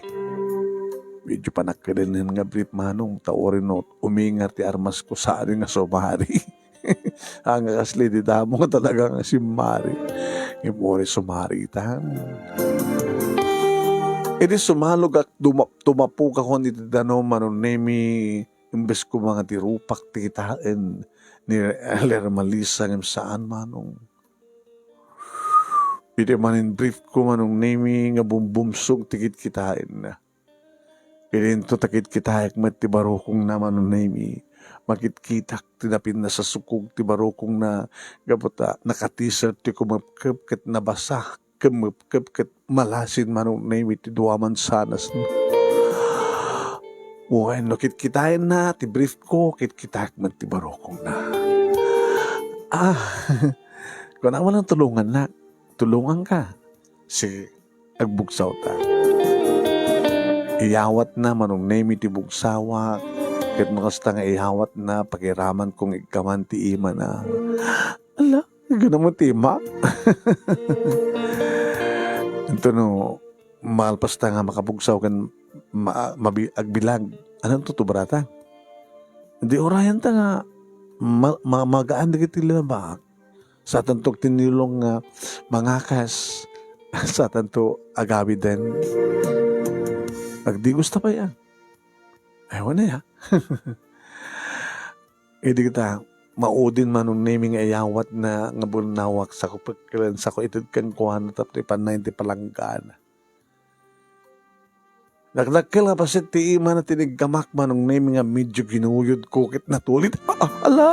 Medyo panakkedennen nga brief, Manong, ta uray no umingar ti armasko, saan nga sumari. Ania kasla idi damo nga talaga nga simmari. Ngem uray sumari ita. Idi sumalogak, duma-, tumapokakon iti danum, Manong Nemi, imbes koma nga ti rupak ti kitaen ni Lerma Lisa, ngem saan, Manong. Idi manen brief ko, Manong Nemi, nga bumbumsog ti kitkitaenna. Idinto ta kitkitaek met ti barukongna, Manong Nemi. Makitkitak ti napinnasaskog ti barukongna gapu ta naka-t-shirt ti kumepkep ket nabasa, kumepkep ket malasin, Manong Nemi, ti dua mansanasna. Wenno, kitkitaenna ti brief ko, kitkitaek met ti barukongna. Ah, kuna man lang tulongannak. Tulonganka. Sige, agbugsawta. Iyawatna, Manong Nemi, ti bugsawak, ket no kasta nga iyawatna, pagiramanko nga iggaman ti imana. Ala, igana met ti imak. Intono, malpasta nga makabugsaw ken ma-, mabi-, agbilag. Ananto ti obrata? Di urayenta nga ma-, ma-, magaan dagiti linabaak. Satanto ti nilong nga mangakas, satanto agawiden. Agdigos ta pay, a. Ay, wen a, a. Idi ta, maudin, Manong Nemi, nga iyawatna nga bunnawak, sako pekkelen, sako ited kenkuana tapno ipanna iti palanggana. Dakdakkel a bassit ti imana ti iniggamak, Manong Nemi, nga medyo ginuyodko ket natulit. Ah, ah, ala!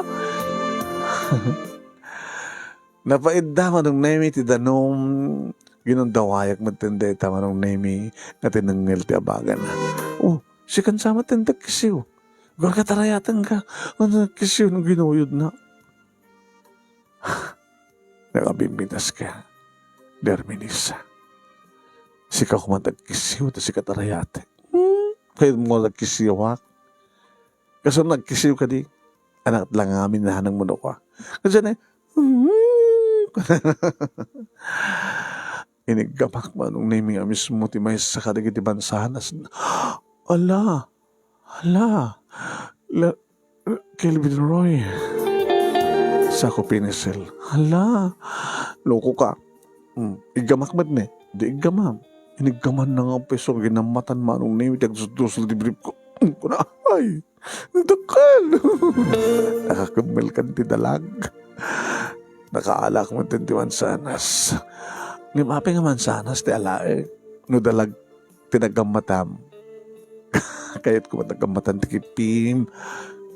Napaidda, Manong Nemi, ti danum. Ginundawayak met dayta, Manong Nemi, nga tinengngel ti abagana. Oh, sikan sa met ti agkisiw. Agkatarayatenka. Ano, agkisiw no ginuyodna? Nakabimbitas ka, Lerma Lisa. Sika koma ti agkisiw, ta sika ti arayatek. Hmm? Kayatmo nga agkisiwak? Kasano agkisiw kadi? Anak la ngamin nanang manuka. Kasano? Hmm? Iniggamak, Manong Nemi, a mismo ti maysa kadagiti mansanas. Ala! Hala, la-, Kelvin Roy. Sako pinisel. Hala, loko ka. Hmm, iggamak met ne? Di iggamam. Iniggamanna nga peso, ginammatan, Manong Nemi, ti agdusdusol ti brief ko. Hmm, kuna, ay, dakkel. Nakakemmel kan ti dalag. Nakaalak met ti mansanas. Ngem apay nga mansanas ti alaek? No dalag ti nagammatam. Kayatko met nagammatan ti kipim.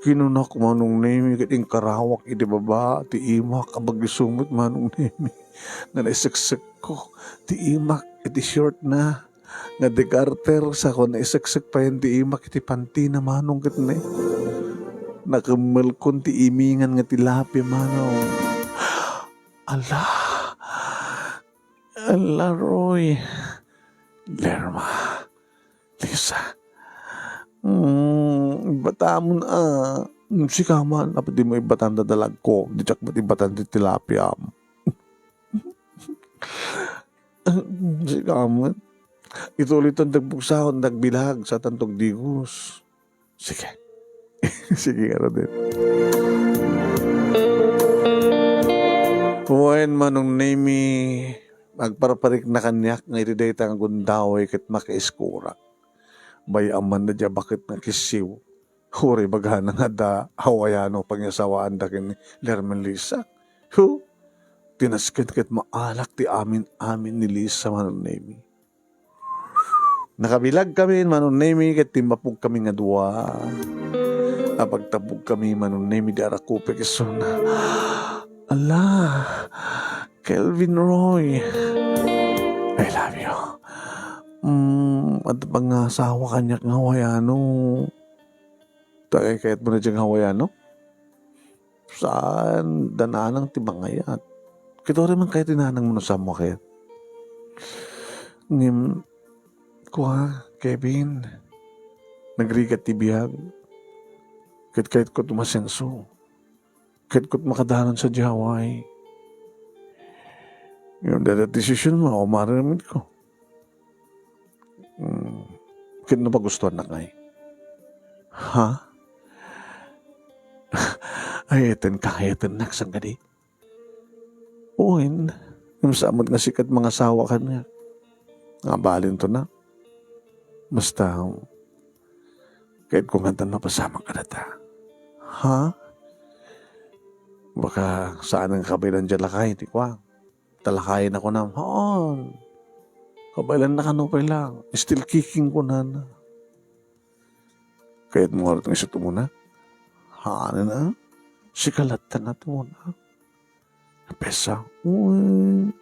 Kinunak, Manong Nemi, ket inkarawak iti baba ti imak a bagiso met, Manong Nemi, nga naiseksekko ti imak iti short na nga degarter, sako naiseksek payen ti imak iti pantina, Manong, ket ne, nakemmelkon ti imingan nga tilapia, Manong. Ala! Ala, Roy. Lerma. Lisa. Mm, ibbatamon a. Mm, sika man, apay dimo ibbatan da dalagko. Diak met ibbatan ti tilapiam. Sika man. Ituloytan ti agbugsaw, ti agbilag, satanto agdigos. Sige. Sige, ngaruden. Wen, Manong Nemi, agparparikna kaniak nga iti dayta nga gundaway ket makaiskurak. Bay-am man daydiay a baket nga kisiw. Uray ibagana nga adda Hawaiano pangiasawaanda ken ni Lerma Lisa. Hu! Ti nasken ket maalak ti amin-amin ni Lisa, Manong Nemi. Nakabilagkami, Manong Nemi, ket timmapugkami nga dua. Napagtapugkami, Manong Nemi, di arakupek isuna. Ala, Kelvin Roy, I love you. Mm, adda pangasawa kaniak nga Hawaiano. Kayatmo na diay Hawaiano? Saan, da nanang ti mangayat. Ket uray man kayat ti nanangmo no saanmo a kayat. Ngem, kua, Kevin, nagrigat ti biag. Ket kayatko ti umasenso. Kayatko ti makadalan sadiay Hawaii. Ngem dayta ti desisionmo, umaramidko. Hmm. Ket no pagustuannak ngay? Ha? Ayatenka, ayatennak, saan kadi? Wen, ngem saan met nga sika ti mangasawa kaniak. Nga balinto na. Basta, kayatko nga addan mapasamak kadata. Ha? Baka saan nga kabaelan diay lakay, ti kua. Ta lakay na kunam, haan. Kabaelanna kano pay lang. Still kicking kunana. Kayatmo ngarud nga isu ti umuna? Haan a. Sika latta nga ti umuna. Pesa. Uy.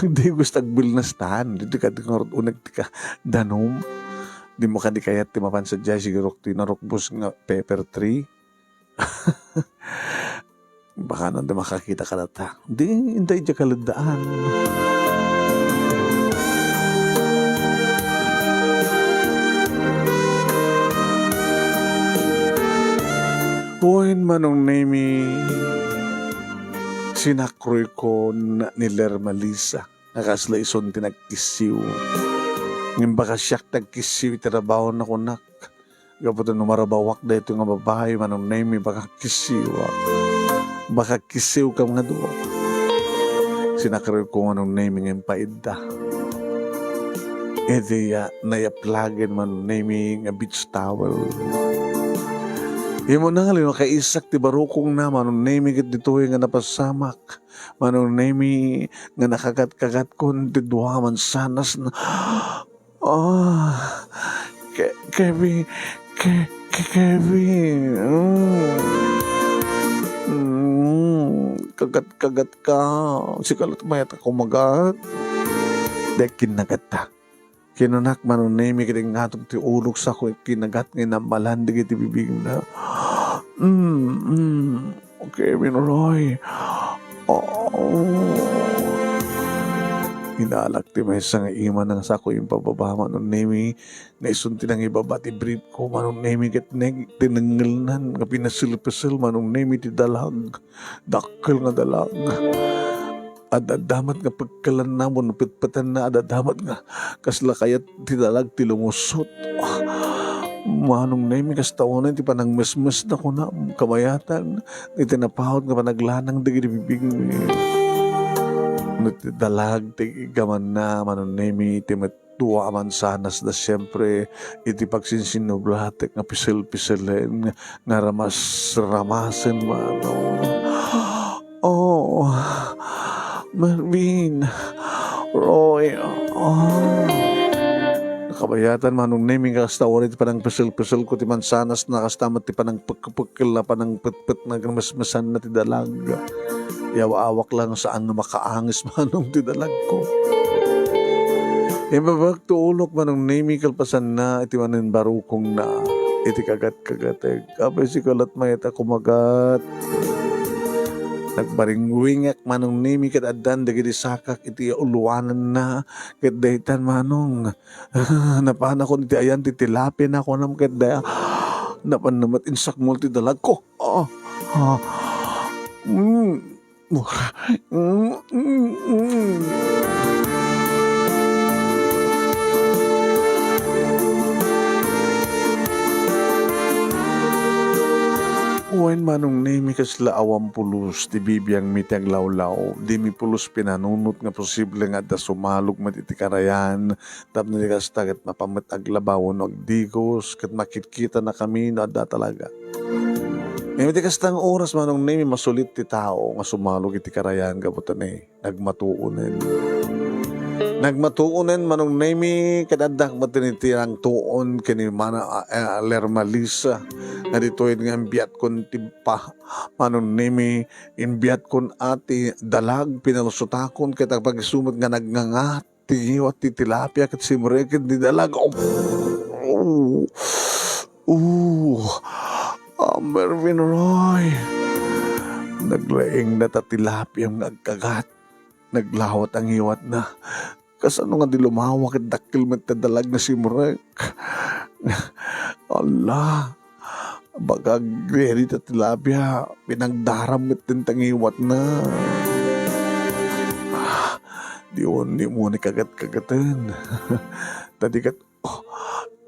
Di gusto agbilnastan. Di ka di ngarud uneg ti ka danum. Dimo kadi kayat ti mapan sadiay, siguro ti narukbos nga pepper tree. Baka nanda makakita kadata. Di, inday diay kaleddaan. Wen, Manong Nemi, sinakroyko ni Lerma Lisa nga kasla isun ti nagkissiw. Ngem baka siak ti agkissiw iti trabahona, kunak. Gapu ta no marabawak daytoy nga babai, Manong Nemi, baka kissiwak. Baka kissiwkam nga dua. Sinakroyko, Manong Nemi, nga impaidda iti, ah, nayaplagen, Manong Nemi, nga beach towel. Immuna nga linakaissak ti barukongna, Manong Nemi, ket ditoy nga napasamak, Manong Nemi, nga nakagat-kagatkon ti dua a mansanasna. Ah, Ke-, Kevin, Ke-, Ke-, Kevin. Mm. Mm, kagat-kagat ka. Sika latta mayat a kumagat. Dek kinagatta. Kinunak, Manong Nemi, ket ingngatok ti ulok sa ko kinagat nga inammalan dagiti bibigna. Mm, mm. Kevin Roy. Oh. Inalak ti maysa nga ima nga sako impababa, Manong Nemi, nga isun ti nangibaba ti brief ko, Manong Nemi, ket neg-, tinengngelnan nga pinasel-pasel, Manong Nemi, ti dalag. Dakkel nga dalag. Ad-adda met nga pekkelanna wenno petpetanna, ad-adda met nga kasla kayat ti dalag ti lumusot. Manong Nemi, kasta unay ti panangmesmesna, kunam, kabayatan iti napaut nga panaglanang dagiti bibigmi. No ti dalag ti gamanna, Manong Nemi, ti met dua a mansanasda, siempre, iti pagsinsinnublatek nga pisel-piselen, nga ramas-ramasen, Manong. Oh, Mervin, Roy, oh. Kabayatan, Manong Nemi, nga kasta unay ti panangpesel-peselko ti mansanasna, kasta met ti panangpekpekkelna, panangpetpetna, nga mesmesanna ti dalag. Yaw-awak lang saan nga makaangis, Manong, ti dalagko. Imbabak ti ulok, Manong Nemi, kalpasanna iti manen barukongna iti kagat-kagatek. Apay, sika latta mayat a kumagat. Nagbaringwingak, Manong Nemi, ket addan dagiti sakak iti uloananna. Ket daytan, Manong, napanakon iti ayan ti tilapia na, kunam, ket daya, napanna met insakmol ti dalagko. Ah, ah. Mm. Mm, mm, mm. Manong Nemi, kasla awan pulos ti bibiangmi ti aglawlaw. Dimi pulos pinanunot nga posible nga adda sumalog met iti karayan, tapno di kasta ket mapan met aglabaw wenno agdigos, ket makitkitanakami no adda talaga. Ngem iti kasta nga oras, Manong Nemi, masulit ti tao nga sumalog iti karayan gapu ta ni nagmatuonen. Nagmatuonen, Manong Nemi, ket adda met ti nangtuon ken ni Mana-, ah, eh, Lerma Lisa, nga ditoy nga imbiatkon ti pa-, Manong Nemi, imbiatkon a ti dalag, pinalusotakon, ket agpagisu met nga nagngangat ti ngiwat ti tilapia ket simrek ti dalag. Oh, oh, oh, ah, Mervin Roy, naglaingna ta tilapiam nga agkagat. Naglawat ang ngiwatna. Kasano nga di lumawa ket dakkel met ti dalag nga simrek? Ala, bagag diri ta tilapia, pinagdaram met ti ngiwatna. Ah, di unay mo ni kagat-kagaten. Ta di ket Oh,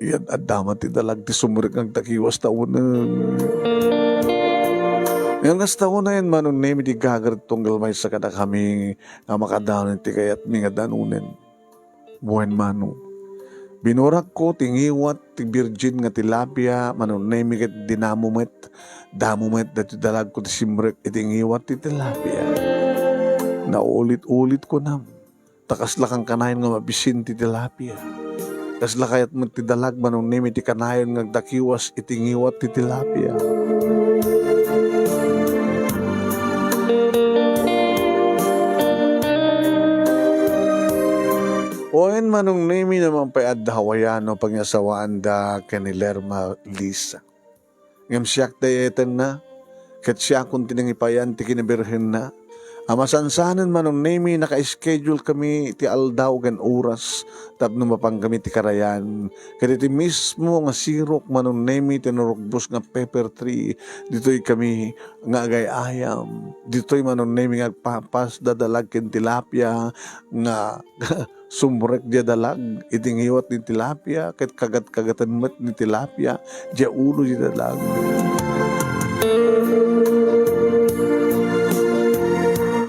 yan, adda man ti dalag ti sumrek nga agdakiwas ta unen. Ngem kasta unen, Manong Nemi, ti gagar tunggal maysa kadakami nga makadanon ti kayatmi nga danunen. Wen, Manong, binurakko ti ngiwat ti birgin nga tilapia, Manong Nemi, ket dinamo met, damo met dagiti dalagko ti simrek iti ngiwat ti tilapia. Naulit-ulit ko nam. Ta kasla kankanayon nga mabisin ti tilapia. Kasla kayat met ti dalag, Manong Nemi, ti kanayon nga agdakiwas iti ngiwat ti tilapia. Wen, Manong Nemi, naman pay adda Hawaiano pangiasawaanda ken ni Lerma Lisa. Ngem siak ti ay-ayatenna, ket siakon ti nangipayan ti kinabirhenna. A masansanen, Manong Nemi, naka-schedule kami ti aldaw ken oras tapno mapan kami ti karayan. Ket iti mismo nga sirok, Manong Nemi, ti narugbos nga pepper tree, ditoy kami nga agay-ayam. Ditoy, Manong Nemi, nga agpapas dadalag ken tilapia nga sumrek diay dalag iti ngiwat ni tilapia, ket kagat-kagatan met ni tilapia diay ulo diay dalag.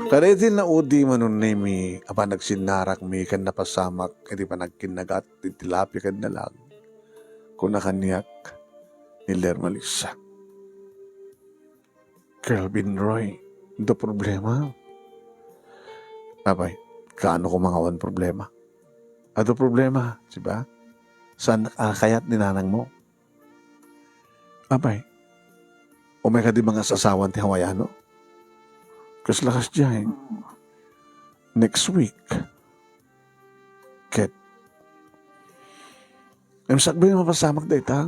Kadaydi naudi, Manong Nemi, a panagsinnarakmi ken napasamak iti panagkinnagat ti tilapia ken dalag. Kuna kaniak ni Lerma Lisa. Kelvin Roy, adu problema. Apay, kaano koma nga awan problema? Adu problema, di ba? Saan a kayat ni nanangmo? Apay, umay kadi mangasasawan ti Hawaiano? Kasla kasdiay, next week. Ket, ngem sakbay nga mapasamak dayta,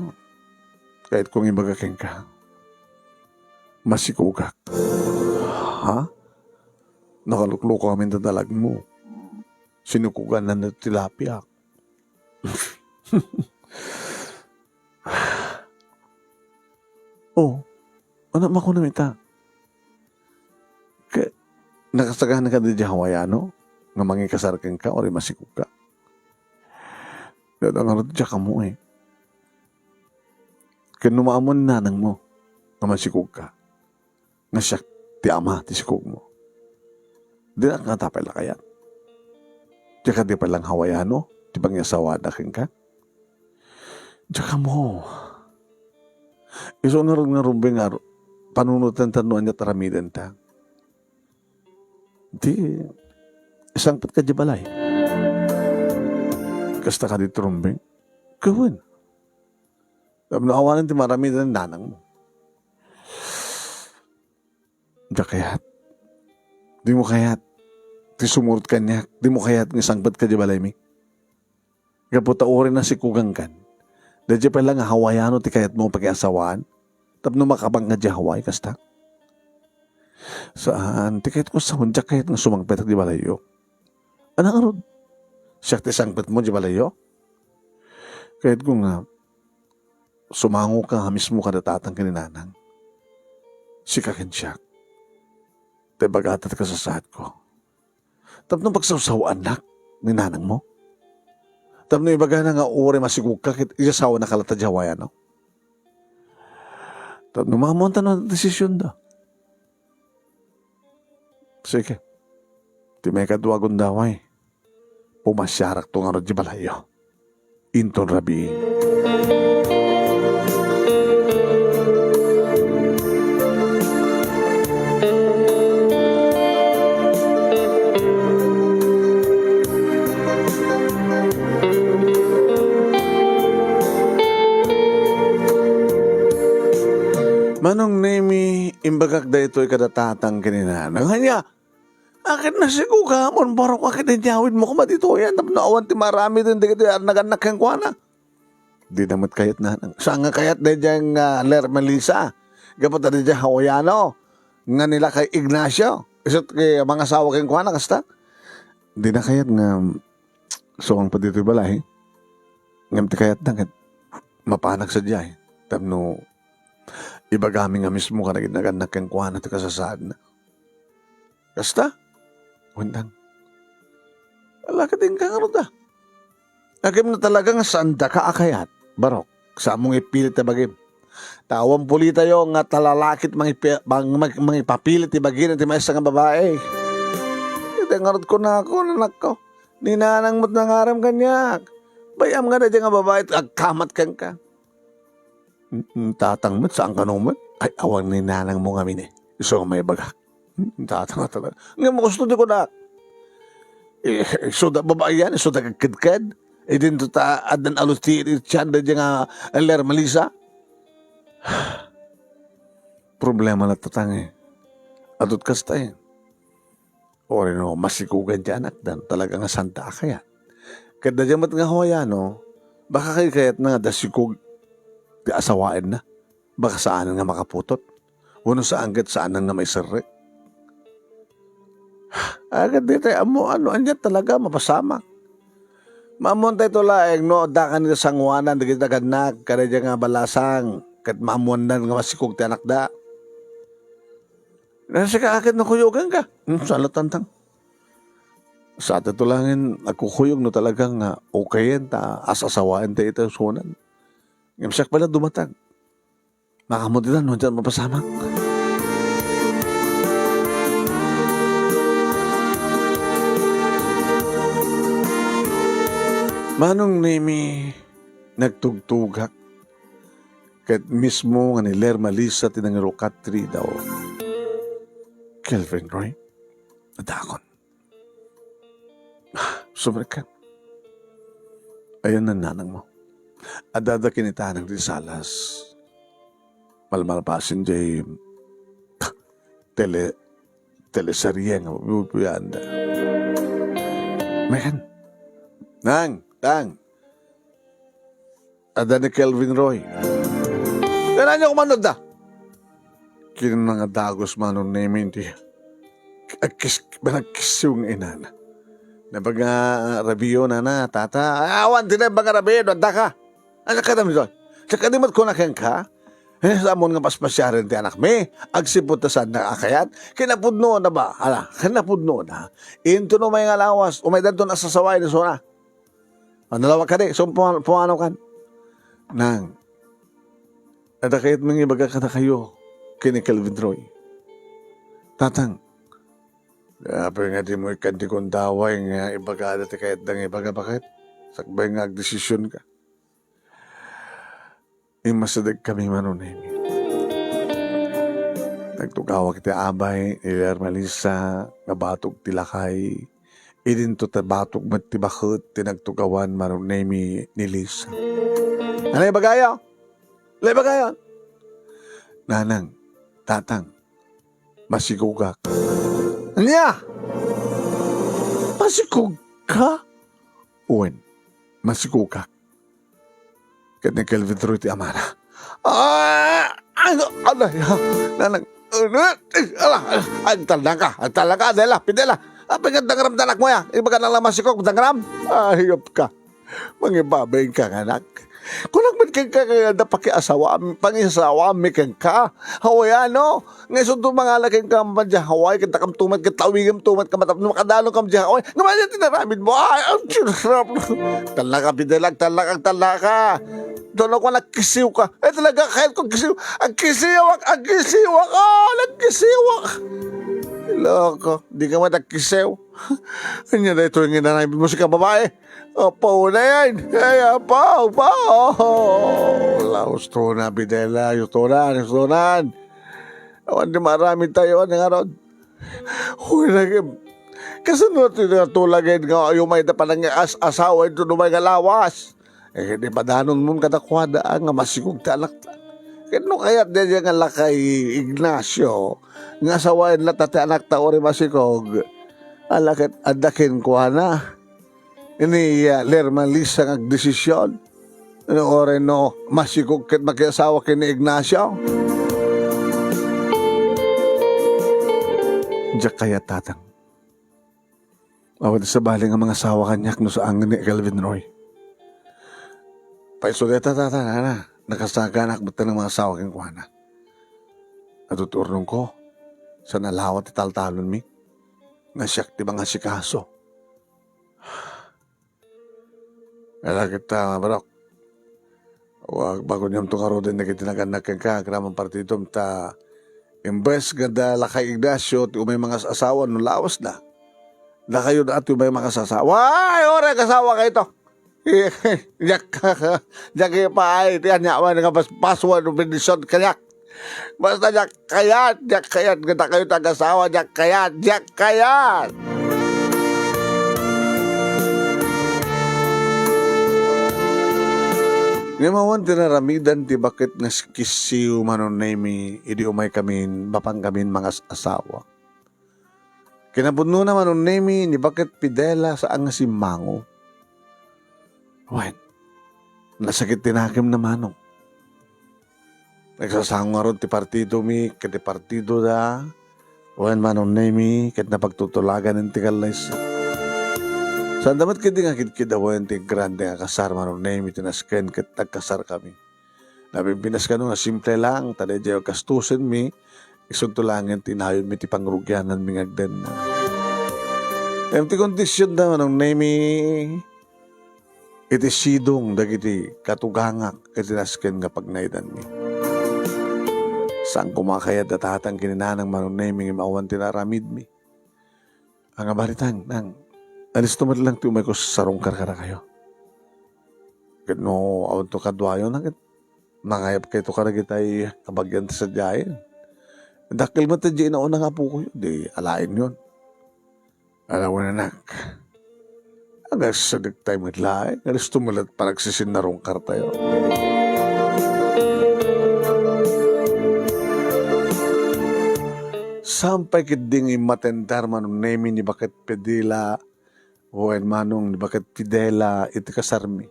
kayatko nga ibaga kenka, masikogak. Ha? Nakaluklukaw amin ti dalagmo. Sinukogan na ti tilapia. Oh, anak, makunam ita. Ke-, nakasagana kadi diay Hawaiano nga mangikasar kenka, uray masikogka? Dada ngarud diak ammo, eh. Ken no maammo ni nanangmo nga masikogka, nga siak ti ama ti sikogmo, dinak ngata pay la kayat? Diak kadi pay la nga Hawaiano ti pangiasawaanna kenka? Diak ammo. Isu ngarud nga rumbeng nga ru-, panunotenta no ania ti aramidenta. Di, isangpetka diay balay. Kasta kadi ti rumbeng? Wen. Tapno awanen ti maaramiden ni nanangmo. Diak kayat. Dimo kayat ti sumurot kaniak. Dimo kayat nga isangpetka diay balaymi. Gapu ta uray nasikogankan, daydiay pay la nga Hawaiano ti kayatmo a pakiasawaan tapno makapanka diay Hawaii, kasta? Saan, ti kayatko sawen, diak kayat nga sumangpetak diay balayyo. Ania ngarud? Siak ti sangpetmo diay balayyo? Kayatko nga sumangoka nga mismo kada tatang ken ni nanang. Sika ken siak. Ta ibagata ti kasasaadko. Tapno pagsawsawaannak ni nanangmo. Tapno ibagana nga uray masikogka ket isasawanaka latta diay Hawaiano. Tapno maammoanta no desisyon da. Sige. Ti maikadua gundaway, pumasiarakto ngarud di balayyo. Inton rabii. Manong Nemi, imbagak daytoy kada tatang ken ni nanang. Ania? Akin nasigugam, Barok, akin inyawidmo koma ditoy, tapno awan ti maaramiden dagitoy a nagannak kenkuana. Dina met kayat nanang. Saan nga kayat daydiay nga Ler Melissa? Gapu ta daydiay Hawaiano nga ni lakay Ignacio. Isu ti mangasawa kenkuana, kasta? Dina kayat nga suang pa ditoy balay. Ngem ti kayatna ket mapanak sadiay. Tapno ibagami nga mismo kadagiti nagannak kenkuana ti kasasaadna. Kasta? Wen, Nang. Ala, ket inka ngarud a. Ngem no talaga nga saandaka a kayat, Barok, saanmo nga ipilit ti bagim. Ta awan pulitayo nga talalakit mangipi-, mang-, mang-, mangipapilit ti bagina ti maysa nga babai. Iti ngarud kunako, anakko. Ni nanang met nangaram kaniak. Bay-am nga daydiay nga babai ti agkamat kenka. Mm, tatang met, saan kano met? Ay, awan ni nanangmo ngamin, eh. Isu nga maibagak. Mm, tatang nga talaga. Ngem kasta ti kunak. Eh, isuda babai yan, isuda agkedked. Idinto ta addan alus ti, ti tiyan daydiay nga Ler Melissa. Problema latta, Tang, eh. Adut kasta, eh. Uray no masikogan ti anakda, talaga nga saanda a kayat. Ket daydiay met nga Hawaiano, baka kayatna nga adda sikog ti asawaenna. Baka saanen nga makaputot. Wenno saan ket saanen nga maiserrek. Ay, ket ditay ammo no ania talaga mapasamak. Maammoanta daytoy laeng no adda kaniayo sangoanan dagiti nagannak kadaydiay nga balasang, ket maammoandan nga masikog ti anakda. Sika, akin no kuyoganka. Hmm, saan latta, Tang. Sa daytoy laeng agkukuyog no talaga nga okayen ta as-asawaen ta ita sunan. Ngem siak pay la dumatag. Makaammo ditan no diak mapasamak. Manong Nemi, nagtugtugak. Ket mismo nga ni Ler Melissa ti nangirukat ti ridaw. Kelvin Roy, adakon. Sumrekka. Ayan nan nanangmo. Addada kinita nagrisalas. Malmalpasen diay tele-, teleserye nga pupuyanda. Mekan. Nang, Tang. Adda ni Kelvin Roy. Kanayon koma no adda. Kinuna nga dagus, Manong Nemi, ti agkis-, panagkissiw nga inana. Naimbag nga rabiyo, nana, tata. Ay, awan ti naimbag nga rabiyo, no adda ka. Ania kadam ditoy? Diak kadi met kuna kenka? Eh, saanmon nga paspasiaren ti anakmi? Agsipud ta saanda a kayat? Kinapudnona ba? Ala, kinapudnona. Inton umay nga lawas, umay danton a sasawaen isuna. O, nalawag kadi, so, puma-, pumanaw kan. Nang, adda kayatmi nga ibaga kadakayo ken ni Kelvin Roy. Tatang, apay nga dimo ikkan ti gundaway nga ibagada ti kayatda nga ibaga, baket? Sakbay nga agdesisionka. Immasidegkami, Manong Nemi. Nagtugawak ti abay ni Ler Melissa nga batog ti lakay. Idinto ta batog met ti baket ti nagtugawan, Manong Nemi, ni Lisa. Ania ibagayo? Ania ibagayo? Nanang, Tatang, masikogak. Ania? Masikogka? Wen, masikogak. Ket ni Kelvin Roy ti amana. Ah! Ano? Ano? Nanang, ala, ala, agtalnaka, agtalnaka, Adela, Pidela. Apay nga dangram ti anakmo ya? Ibaga na lang masikog, dangram? Ayop ka. Mangibabain ka nga anak. Kunak met kenka, kayatda pakiasawaam, pangisawaammi kenka. Hawaiano? Nga isunto mangala kenka man diay Hawaii, ket dakam tumet, ket lawigem tumet ka matapno makadalonka man diay Hawaii. Ngem ania ti inaramidmo? Ay, ang sarap. Talnaka, Fidel, agtalnaka, agtalnaka. Doon ako nagkisiw ka. Ay, talaga, kayat ko kisiw. Agkisiw, ag-, agkisiw ako, nagkisiw ako. Loko, di ka man nagkisiw. Ania daytoy nga inaramidmo, sika babae? Apo na yan. Ay, apo, apo. Laos to na, Fidela. Yutunan, yutunan. Awan ti maaramid tayo, ano nga ron? Uy, nagim-, kasano ti natulagen nga umayda panangias-asawa iti umay nga lawas? Eh, di padanonmon kadakuada, ah, nga masikog ti anakta. Ket no kayat daydiay nga lakay Ignacio, nga asawaen latta ti anakta uray masikog, ala ket adda kenkuana. Ni, ah, Lerma Lisa nga agdesisyon. No, uray no, masikog ket makiasawa ken ni Ignacio. Diak kayat, Tatang. Awan sabali nga mangasawa kaniak no saan nga ni Kelvin Roy. Paiso dayta, Tatang, ana, nakasaganak met nga mangasawa kenkuana. Adu ti urnongko, saan a lawa ti taltalonmi. Nga siak ti mangasikaso. Ala ket, ah, barok. Wa, bago niam to ngaruden dagiti nagannak kenka, agraman partidom ta imbes nga da lakay Ignacio ti umay mangas-asawa no lawasda, dakayo da ti umay mangas-asawa. Ay, uray, agasawa kayto. Diak, diak ipaay ti aniaman nga pas-, pasuen o bendision kaniak. Basta diak kayat, diak kayat nga dakayo ti agasawa, diak kayat, diak kayat. Ngem awan ti naramidan ti baket nga kisiw, Manong Nemi, idi umaykamin, mapankamin mangas-asawa. Kinapudnona, Manong Nemi, ni baket Fidela saan nga simmango. Wen, nasakit ti nakemna, Manong. Nagsasango ngarud ti partidomi ket ti partidoda. Wen, Manong Nemi, ket napagtutulagan ti kallaysa. Saan da met ketdi nga kidkid a wen ti grande nga kasar, Manong Nemi, ti nasken ket nagkasarkami. Napimpinas kano nga simple lang, ta daydiay gastusenmi, isunto laengen ti inayonmi ti pangrugiananmi nga agdennang. Ngem ti kondisionda, Manong Nemi, iti sidong dagiti katugangak iti nasken nga pagnaedanmi. Saan koma kayat da tatang ken ni nanang, Manong Nemi, ngem awan ti naaramidmi. Ania balitan, nang, alisto met lang ti umayko sarungkar kadakayo. Ket no awanto kaduayo, nang, ket mangayabkayto kadagitay kabagian ti sadiayen. Dakkel met daydiay nauna nga apokoyo, di alaenyon. Ala wen, anak. Agasadek tayo met laeng. Alisto met la ti panagsisinnarungkartayo. Saan pay ketdi nga immatendar, Manong Nemi, ni baket Fidela, wen, Manong, ni baket Fidela iti kasarmi.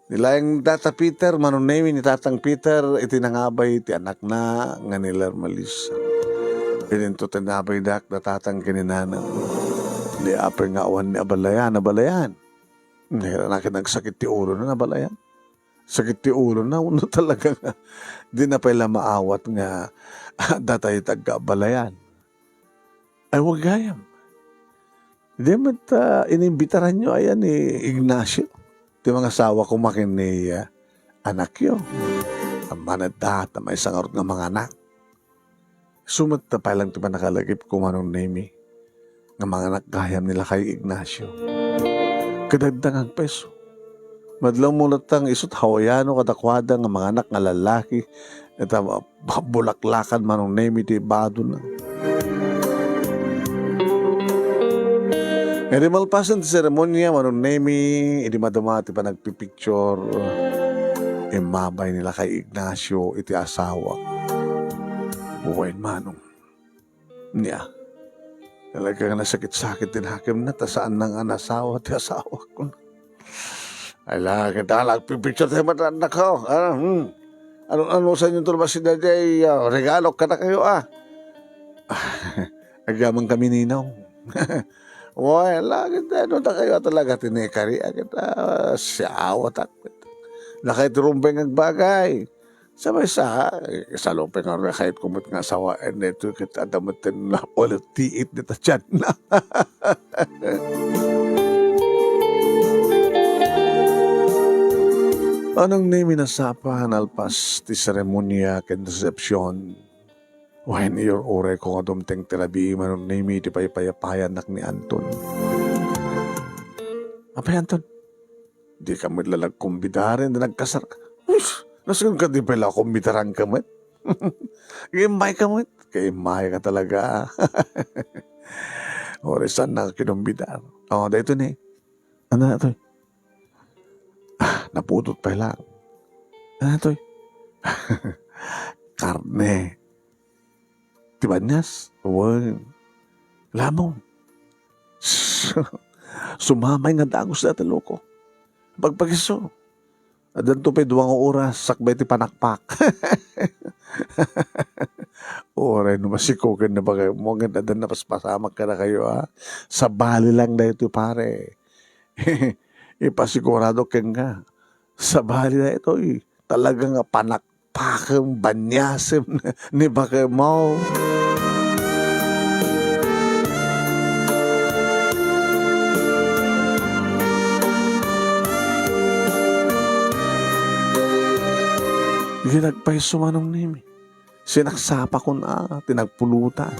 Ni laeng data Peter, Manong Nemi, ni tatang Peter iti nangabay ti anakna nga ni Lerma Lisa. Idinto ti nabaydak da tatang ken ni nanang. Di apay nga awan ni abalayan, abalayan. Ni, nakin nagsakit ti ulona, abalayan. Sakit ti ulona, wenno talaga nga di na pay la maawat nga datayo ti agkaabalayan. Ay, wa gayam. Di met, ah, inimbitaranyo aya ni Ignacio, ti mangasawa koma ken ni, ah, anakyo. Ammana da ta maysa ngarud nga manganak. Isu met ta pay lang ti pannakalagipko, Manong Nemi, nga manganak gayam ni lakay Ignacio. Kadagdangan pay isu. Madlawmo latta nga isut' Hawaiano kadakuada nga manganak nga lallaki, ita ma-, mabulaklakan, Manong Nemi, ti badona. Ngem idi malpasen ti seremonia, Manong Nemi, idi maduma ti panagpipicture, immabay ni lakay Ignacio iti asawa. Wen, Manong. Nia, talaga nga nasakit-sakit ti nakemna ta saan nga nasawa ti asawak. Ala, kita nagpipicture tayo met, anak ko. Ano, hmm. Ano, ano sa inyo tulbas si Daddy ay, ah, regalo kadakayo, ah? Agyaman kami, Ninong. Wala, kita, ano, ta kayo talaga, tinekari, ah, kita, siya, awat, ah. Lakay ti rumbeng agbagay. Sa maysa, eh, salupeng nga kayatko met nga asawaen daytoy ket adda met ti napulot tiit dita tianna. Manong Nemi, nasapa nalpas ti seremonia ken resepsion. Wen, iyur-urayko nga dumteng ti rabii, Manong Nemi, ti paypayapayannak ni Anton. Apay, Anton? Dika met la nagkumbidaren da nagkasar. Uy, nasken ka di pay la kumbidaranka met. Immayka met. Kaimayka talaga. Uray saannak kinumbidar. Oh, daytoy ni. Ania daytoy? Ah, napudot pay la. Ania daytoy? Karne. Ti banias? Wen. Lamon. Sumamay nga dagus dayta, loko. Pagpakiso. Addanto pay dua nga oras sakbay ti panakpak. Uray no masikoken ni bakaymo, ngem adda napaspasamak kadakayo, a. Sabali lang daytoy, pare. Ipasigurado kenka. Sabali daytoy. Talaga nga panakpakem, baniasem ni bakaymo. Idi nagpayso, Manong Nemi, sinaksapakon a ti nagpulutan.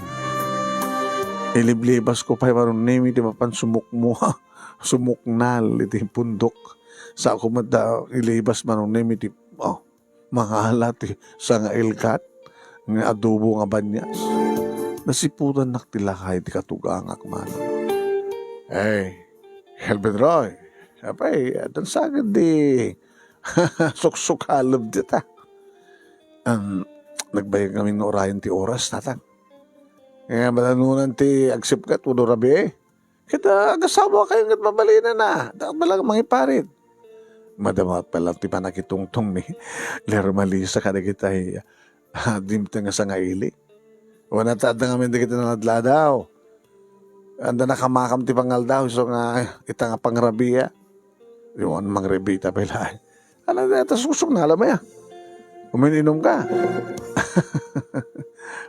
Iliblibasko pay, Manong Nemi, ti mapan sumukmo, sumuknal iti pundok. Saanko met da ilibas, Manong Nemi, ti, oh, mangala ti sangailkat nga adobo nga banias. Nasiputannak ti lakay ti katugangak, Manong. Hey, Elvin Roy, apay, addan sa ketdi suksukalem dita. Am, nagbayag ngamin nga urayen ti oras, Tatang. Nga, madanunan ti agsipkat wenno rabii. Ket, ah, agasawakayo ket mabalinanna. Dakayo met la mangiparit. Madama pay la ti pannakitungtong ni Lerma Lisa kadagiti, ah, dimteng a sangaili. Wen, ta adda ngamin dagiti nanadladaw. Adda nakamakam ti pangaldaw, isu nga ita nga pangrabii. Di man mangrabii ta pay laeng. Ano, ta suksukalam aya. Uminom ka.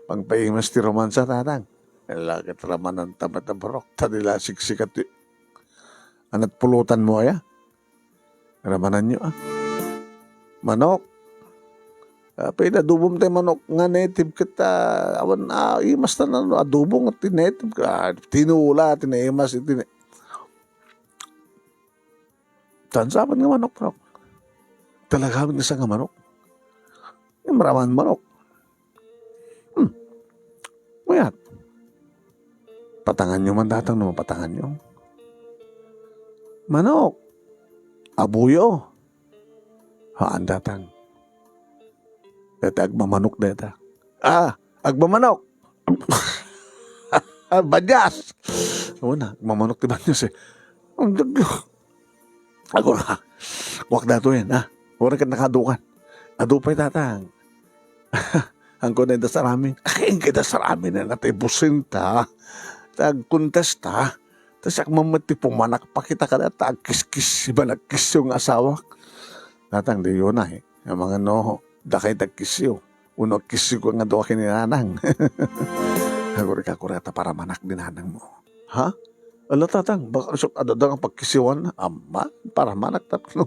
Pangpaimas ti romansa, Tatang. Ala, ket ramananta met a burok, ta di la siksikat ti, ania ti pulutanmo aya? Ramananyo, a. Manok. Apay, adobom ti manok nga native ket, a, awan, a, imas ta no adobo nga ti native, a, tinola ti naimas iti na-, Saan sa amin nga manok, manok? Talaga amin nga saan nga manok? Imraman manok. Hmm. Mayat. Patanganyo man, Tatang, no mapatanganyo. Manok. Abuyo. Haan, Tatang. Dayta agmamanok dayta. Ah, agmamanok. Ah, banyas. Oo na, agmamanok ti banyas, eh. Ang dagdag. Agora, kuak datoyen, ah. Agora ket nakadukan. Adu pay, Tatang. Ang kunay da saramin. Ay, ang kay da saramin na natay businta. Ta agkontesta. Ta siak man met ti pumanakpak ita kada ta agkiskis, iban agkisyo nga asawak. Tatang, diyo na, eh. Nga mga no, dakay ti agkisyo. Uno agkisyo ko nga dua ken ni nanang. Agurika, kureta, paramanak ni nanang mo. Ha? Ala, Tatang, baka isut adada nga pagkisiwan. Amman, paramanak tapno.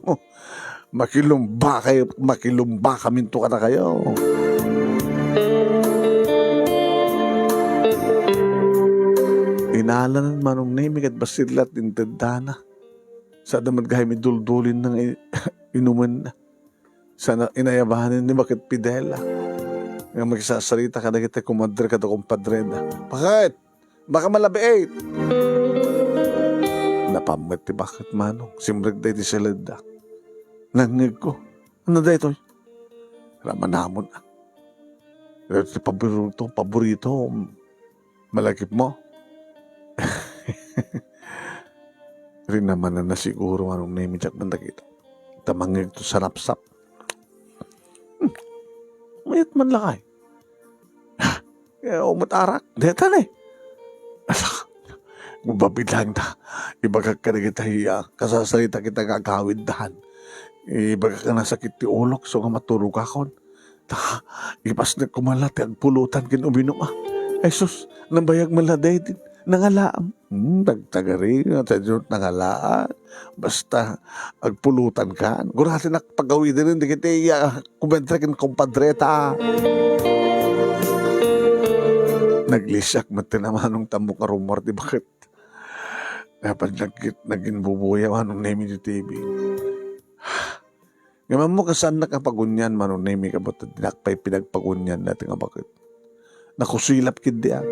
Makilumba kayo, makilumba kaminto kadakayo. Inalanan Manong Nemi ket bassit la ti inteddana. Sada met gayam iduldulin nga i-, inumenna. Sana inayabanen ni baket Fidela nga makisasarita kadagiti kumadre kada kumpadreda. Bakit? Baka malabiit. Napan met ti baket Manong. Simrek daydi siledda. Nangngegko. Ano daytoy? Ramanamon, a. Daytoy ti paborito, paborito. Malagipmo? Rinamananna siguro Manong Nemi diak man dagita. Ta mangngegto sanapsap. Hmm. Mayat man lakay. Eh, umat arak. Deta ni. Ala, mababilang ta. Ibagak kadagita iya. Kasasarita kita nga agawiddan. Ibagak a nasakit ti ulok, isu nga maturogakon. Ta, ipasnek koma la ti agpulutan ken uminum, a. Ay sus, nabayag met la daydi. Nangalaam. Hmm, tagtagari, nga tayo nangalaan. Basta, agpulutan ka. Gurati nak pagawiden, dagiti, ah, kumentra ken kumpadreta. Naglisiak met ti namanong tambok nga rummuar ti baket. Apan nag-, nagin bubuya Manong Nemi ti T V. Ngem ammo kasaannak a pagunian Manong Nemi, kabutna dinak pay pinagpagunian dayta nga baket. Nakusilap ketdi, a.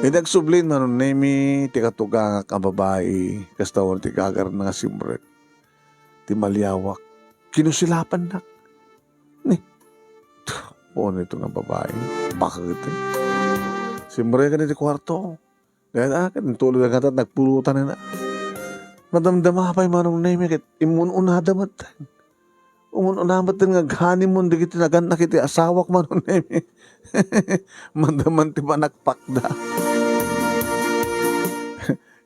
Idi agsubli Manong Nemi ti katugangak a babai, kasta ti gagarna nga simrek ti maliawak. Kinusilapannak. Ni, puno ito nga babai. Baket. Simrek iti kuarto. Dayta, ket intulod a kata, nagpulutan na. Madamdama pay Manong Nemi, ket immun-unada met. Ummun-una met nga aghanimon dagiti nagannak iti asawak Manong Nemi. Madaman ti panakpakda.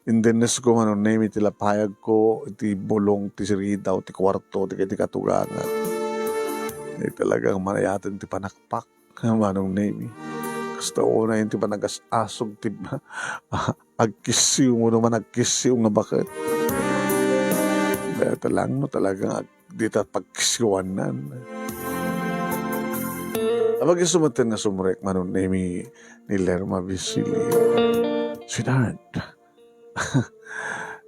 Indennesko Manong Nemi ti lapayagko, iti bulong, ti siridaw, ti kuarto, ti, ti katugangak. Ay talagang manayaten ti panakpak. Manong Nemi. Kasta unay ti panagas-asog ti agkissiw, no managkissiw nga baket. Dayta lang no talagang ag-, dita pagkissiwanan. Apag-isu metten nga sumrek Manong Nemi ni Lerma Vicilio. Sweetheart.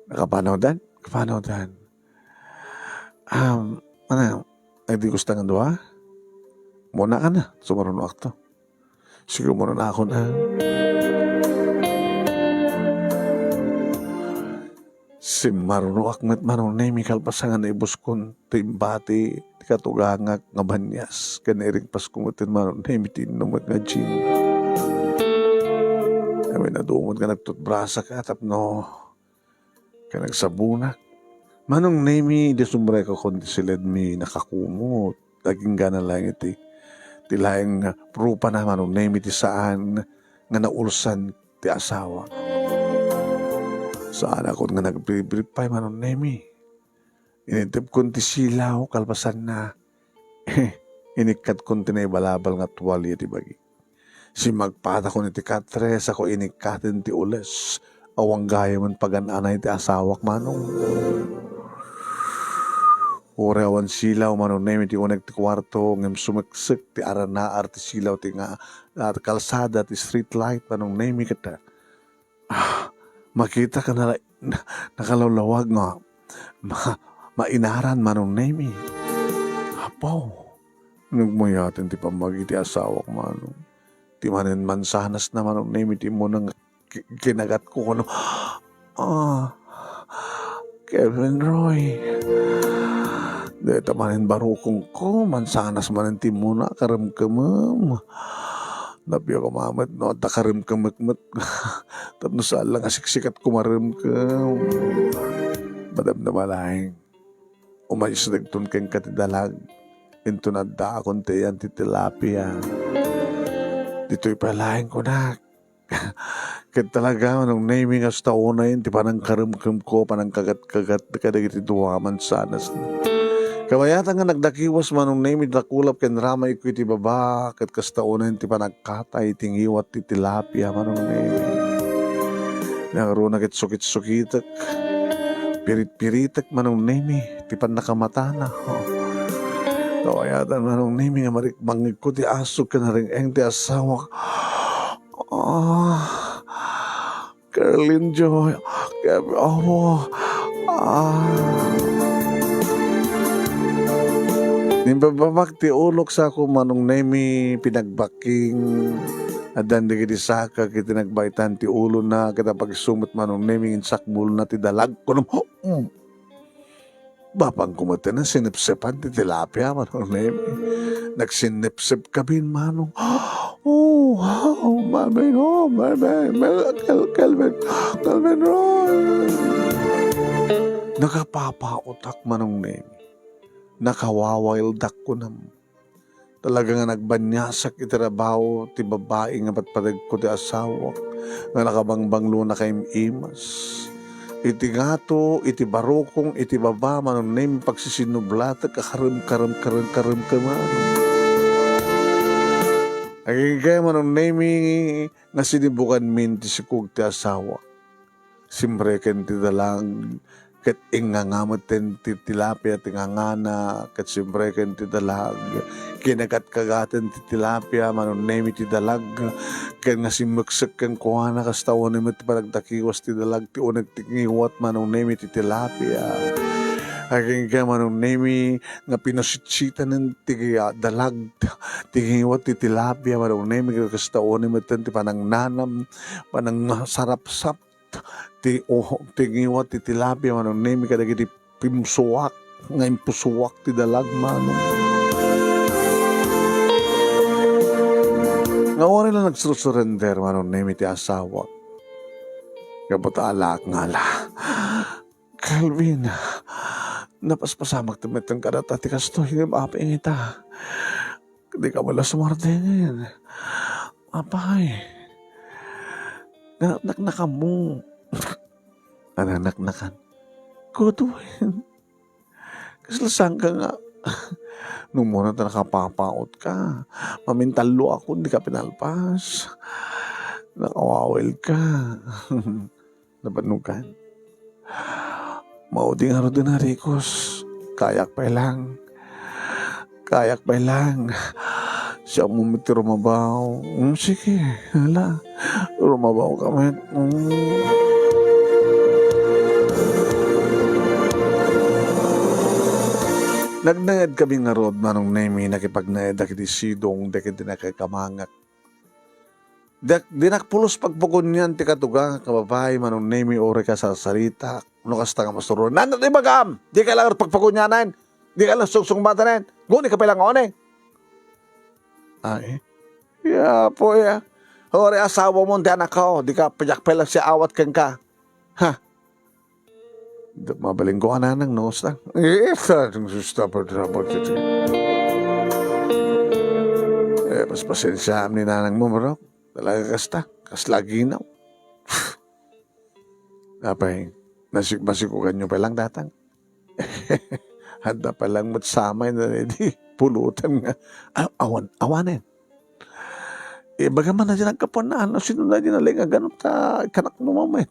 Nakapanawdan? Kapanawdan. Um, ano, ay di gusto nga dua? Muna ka na, sumaruno akto. Sige, muna na ako na. Simmarunoak met Manong Nemi kalpasan nga naibuskon ti imbati ti katugangak nga banias, ken nairigpasko met Manong Nemi ti innumek nga gin. Amin a dumot nga nagtutbrasak a tapno ken nagsabonak. Manong Nemi, idi sumrekakon ti siledmi, nakakumot. Aginggana laeng iti, ti laeng rupana Manong Nemi ti saan nga naulsan ti asawa. Saanakon nga nagbribrip pay Manong Nemi. Initepkon ti silaw kalpasanna. Inikkadkon ti naibalabal nga tuwalya ti bagi. Simmagpatakon iti katre, sako inikkaten ti ules. Awan gayamen pagan-anay ti asawak Manong. Uray awan silaw Manong Nemi ti uneg ti kuarto, ngem sumeksek ti aranaar ti silaw ti nga, ah, kalsada ti street light Manong Nemi ket, ah, makitak a nala-, na-, nakalawlawag nga ma-, mainaran Manong Nemi. Apo, nagmayaten ti pammagi ti asawak Manong. Ti manen mansanasna Manong Nemi ti immuna nga ki-, kinagatko kuno, "Ah, Kelvin Roy." Dayta manen barukongko, mansanas manen ti immuna, karemkemem. Napio koma met no adda karemkemek met. Tapno saan la nga siksikat kumaremkem. Madamdama laeng. Umayus dagton kenka ti dalag. Inton addaakon ti ayan ti tilapia. Ditoy pay laeng kunak. Ket talaga, Manong Nemi, kasta unay ti panangkaremkemko, panangkagat-kagat kadagiti dua a mansanas. Kabayatan nga nagdakiwas, Manong Nemi, dakulap ken ramay ko iti baba, ket kasta unay ti panagkatay iti ngiwat ti tilapia, Manong Nemi. Nangruna ket sukit-sukitek, pirit-piritek, Manong Nemi, ti pannakamatana. Kabayatan, Manong Nemi, nga marikmangngegko ti asuk ken nareng-eng ti asawak. Ah, Kerlin Joy, Kev-, awa, ah. Nimbababak ti ulok sako, Manong Nemi, pinagbakking. Addan dagiti sakak iti nagbaitan ti ulona, ket apag-isu met Manong Nemi, insakbulna ti dalag. Kuno, mm. Bapang ko met ti nasinepsepan ti tilapia, Manong Nemi. Nagsinnepsep kabin, Manong. Oh, wow, Marvin, oh, Marvin, Mel-, Kel-, Kelvin, Kelvin Roy. Nakapapaotak, Manong Nemi. Nakawawildak kunam. Talaga nga nagbaniasak iti rabaw ti babai nga patpategko ti asawak nga nakabangbanglo nakaim-imas. iti ngato, iti barukong, iti baba, Manong Nemi, pagsisinublatek a karem, karem, karem, karem, karem. Agingga, Manong Nemi, nga sinibukanmin ti sikog ti asawa. Simreken ti dalag, ket inganga metten ti tilapia ti ngangana, ket simreken ti dalag. Kinagatkagaten ti tilapia, Manong Nemi, ti dalag, ket nga simmeksek kenkuana, kasta unay met ti panagdakiwas ti dalag, ti uneg ti ngiwat, Manong Nemi, ti tilapia. Agingga, Manong Nemi, nga pinasitsitanen ti, ah, dalag, ti ngiwat ti tilapia, Manong Nemi, ket kasta unay metten ti panangnanam, panangnasarapsap, ti, oh, ti ngiwat ti tilapia, Manong Nemi, kadagiti pimsuak nga impusuak ti dalag, Manong. Nga uray la nagsursurrender, Manong Nemi, ti asawak. Gapu ta alaak nga ala. Calvin, napaspasamak ti metten kadata ti kastoy, ngem apay ita. Dika met la sumardenggen. Apay, nga naknakanmo. Ananaknakan? Kuduyen. Kasla saanka nga no umuna ta nakapapaotka. Mamintalloakon, dika pinalpas. Nakawawilka. Nabannogan. Maudi ngarud a narikos. Kayak pay lang. Kayak pay lang. Siak met ti rumabaw. Mm, sige. Hala. Rumabaw ka met. Mm. Nagnaed kami ngarud, Manong Nemi, nakipagnaed dagiti sidong, dagiti nakakamangak. Diak, dinak pulos pagpagunian ti katugangak a babai, Manong Nemi, uray kasarsaritaak. No kasta nga masuroan, "Nano ti ibagam? Dika lang pagpagunianen? Dika lang sungsungbaten? Guni ka pay lang uneg?" Ay, ya, po, ya. Uray asawamon ti anakko, dika, diak pay lang siaawat kenka. Ha? Mabalinko a nanang, no, kasta? Eh, sa, stop it, stop it. Eh, pasensiaam ni nanangmo, bro. Talaga kasta, kasla aginaw. Apay, nasik-, masikuganyo pay lang, Tatang. Adda pay lang met samay na di pulutan nga, a-, awan, awanen. Ibaga man na di nagkapuan na, ano, sino na di nalingagan ta kanakno met.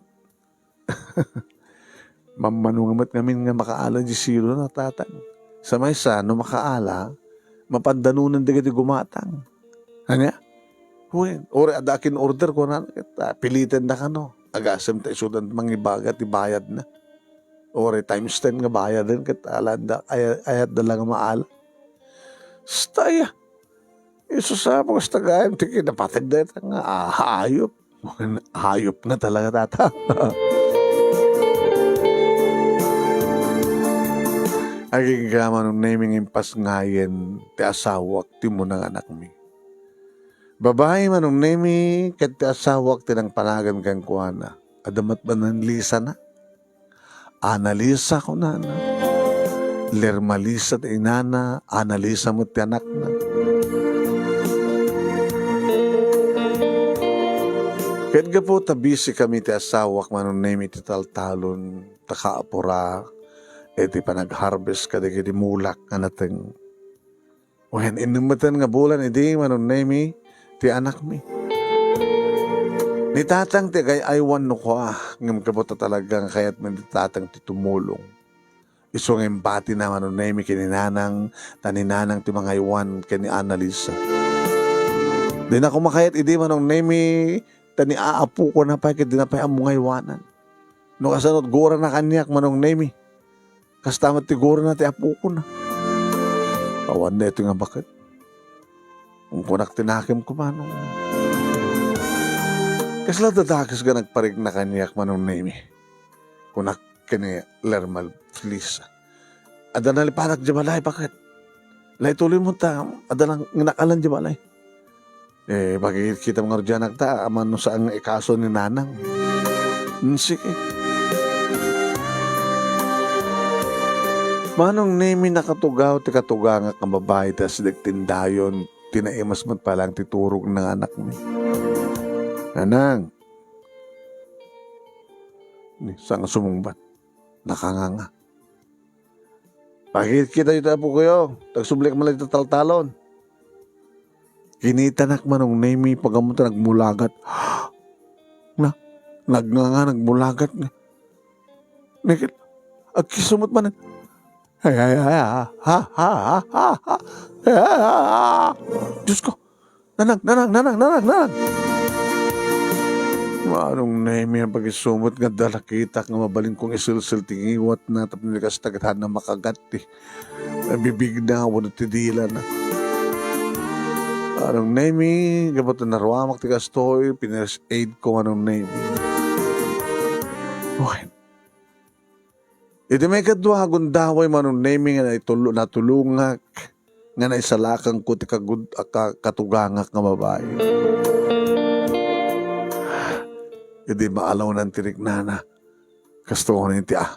Mammano nga met ngamin nga makaala di silona, Tatang. Sa maysa, no makaala, mapandanonen dagiti gumatang. Ania? Wen, uray adda kin-order, kunana, ket, ah, pilitenda kano. Agasem ta isudan mangibaga ti bayadna. Uray times ten nga bayaden, ket alanda, ay-, ayatda la nga maala. Staya. Isu sa, kasta gayam ti kinapateg dayta nga, ah, ayup. Ayup nga talaga, Tata. Agingga, Manong Nemi, nga impasngayen ti asawak ti umuna nga anakmi. Babai, Manong Nemi, ket ti asawak ti nangpanagan kenkuana. Adda met mananlisana. Ana Lisa, kunana. Lerma Lisa ti inana, Ana Lisa met ti anakna. Ket gapu ta busy kami ti asawak, Manong Nemi, ti taltalon, ta kaapura iti panag-harvest kadagiti mulak nga nateng. Wen, innem metten nga bulan idi, Manong Nemi, ti anakmi. Ni Tatang ti agay-aywan no kua, ngem gapu ta talaga nga kayat met ni Tatang ti tumulong. Isu nga imbatina, Manong Nemi, ken ni Nanang, ta ni Nanang ti mangaywan ken ni Ana Lisa. Dina koma kayat idi, Manong Nemi, ta ni aapokona pay ket dina pay ammo nga aywanan. No kasano, gurana kaniak, Manong Nemi. Kasta met ti gurana ti apokona. Awan daytoy nga baket. Kunkunak ti nakemko, Manong. Kasla dadakes nga nagparikna kaniak, Manong Nemi. Kunak ken ni Lerma Lisa. Adda nalipanak di balay, baket. Laituloy mo ta, adda nang-, nakalan di balay. Eh, pakikita mo ngarud diay anak ta, aman no saan nga ikaso ni Nanang. Hmm, sige. Manong Nemi, nakatugaw ti katugangak nga babai, ta sideg ti indayon, ti naimas met pay lang ti turog nga anakmi. Nanang, Ni, saan nga sumungbat? Nakanganga. Pakitkitayo ti apokayo, ta agsubli man latta taltalon. Kinitanak, Manong Nemy, pag-ammo ta nagmulagat. Na, nagnganga, nagmulagat nga. Nagkit-, agkiso met manen. Ay, ay, ay, ah, ha, ha, ha, ha, ha. Ay, ay, ah, ah. Diyos ko. Nanang, nanang, nanang, nanang, nanang. Manong Nemy, a pagisumot nga adda nakitak nga mabalin kong isilsil ti ngiwatna tapno kasta ket haanna makagat ti bibigna wenno ti dilana. Manong Nemy, gapu ta naruamak ti kastoy, pin-first aid ko, Manong Nemy. Wen, iti maikadua a gundaway, Manong Nemy, nga naitullo-, natulongak, nga naisalakanko ti kagud-, a ka-, katugangak nga babai. Idi maalawnan ti riknana, kastoy ti, ah,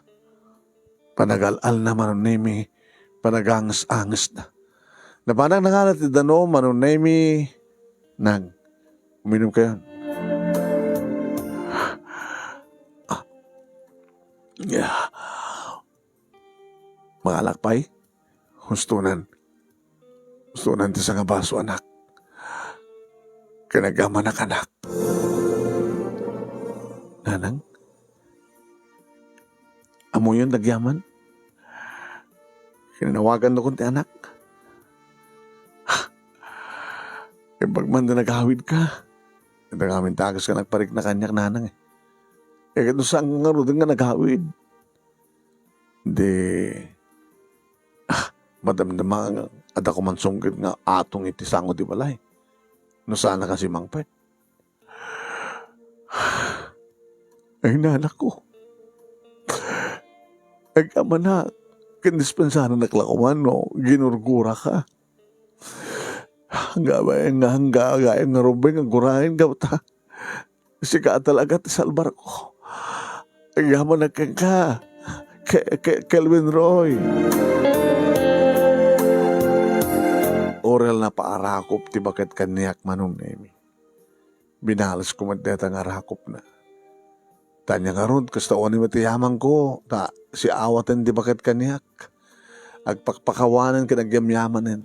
panagal-alna, Manong Nemy, panaganges-angesna. Napanak nangalat ti danum, Manong Nemy, nang, uminom kayon. Ah. Yeah. Mangalak pay? Hustonan. Hustonan ti sangabaso, anak. Ken agyamanak, anak. Nanang? Ammoyon ti agyaman? Kinanawagan ko ti anak. Imbag man ti nagawid ka. Ita ngamin ti agas nga nagparikna kaniak, nanang, eh. Eh, ket no saan ngaruden nga nagawid? Di, ah, madamdama nga adda ko man sungkit nga atong iti sango ti balay. No saan a kasi mangpet. Ay, nanang ko. Agyamanak, ken dispensaranak la koman no ginurguraka. Anggabaen nga angga agayam nga rumbeng nga guraen gapu ta sika talaga ti salbarko. Agyamanak kenka, Ke-, Ke-, Kelvin Roy. Uray la napaarakop ti baket kaniak, Manong Nemy. Binalesko met dayta nga arakopna. Ta ania ngarud, kasta unay met ti yamanko, ta siawaten ti baket kaniak. Agpakpakawanen ken agyamyamanen,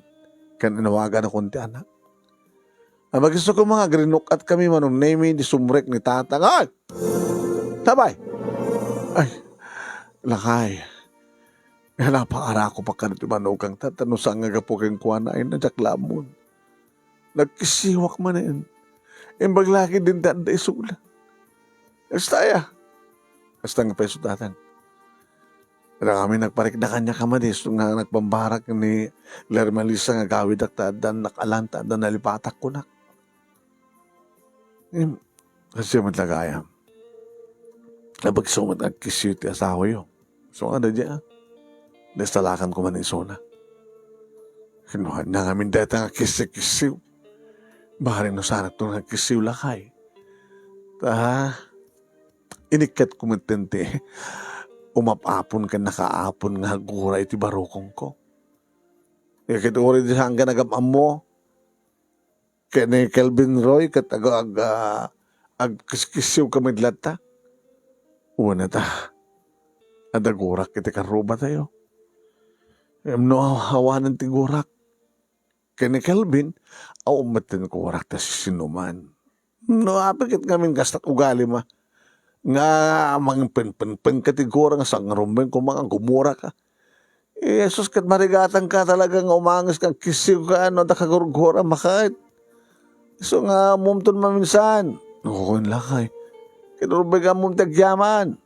ken inawaganakon ti anak. Agisto ko nga agrinuk-atkami, Manong Nemy, idi sumrek ni Tatang. Ay! Tabay! Ay, lakay. Nga napaarakop kadagiti manukangta, ta no saan nga gapu kenkuana, ay, diak la ammon. Nagkisiwak manen. Imbag la ketdin ti adda isuna. Kasta aya? Kasta nga pay isu, Tatang. Amin nagparikna kaniak a madi, isu nga nagbambarak ni Lerma Lisa nga agawidak ta addan nakalan, ta addan nalipatak kunak. Em, kasta met la gayam. Nagpagsumat nga agkisiw ti asawayo. So, nga da di, ah. Naisalakanko man isuna. Kinuha niya ngamin dayta nga kisi-kisiw. Bareng no saanakto nga kisiw, lakay. Ta, inikkatko met ti umap-apon ken nakaapon nga aggura iti barukongko. Ket uray di saan nga nagam-ammo, ken ni Kelvin Roy ket ag-, ag-, ah, agkiskisiwkami latta. Wen ta, adda gurak iti karrubatayo. Ngem no awanen ti gurak, ken ni Kelvin, awan met ti gurak ta sisinoman. No, apay ket ngamin kasta ti ugalima. Nga mangpenpenpenka ti gura nga saan nga rumbeng koma nga gumuraka. Jesus, ket marigatanka talaga nga umanges nga agkisiwka, no, adda kagurgura, maket. Isu nga ammom ti maminsan. Wen, lakay. Ket rumbeng nga ammom ti agyaman.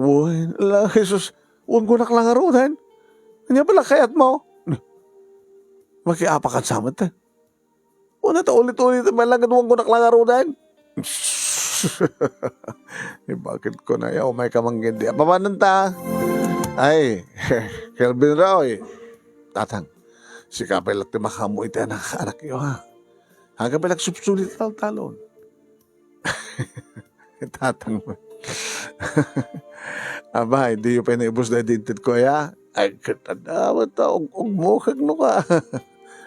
Wen, la, Jesus, wen kunak la ngaruden. Ania pay la kayatmo? Makiapakan sa met, eh. Wen ta ulit-ulit, malagad wen kunak la ngaruden. Eh, bakit ko na yaw, may kamanggi di. Apapanan ta? Ay, Kelvin Roy. Tatang, sika pay la ti makaammo iti anak, anakyo, ha? Aga pay la agsupsuli ti taltalon. Tatang mo. Aba, diyo pay naibus daydi inted ko, aya? Ay, ket adda, ta, ug-, ugmokag no ka.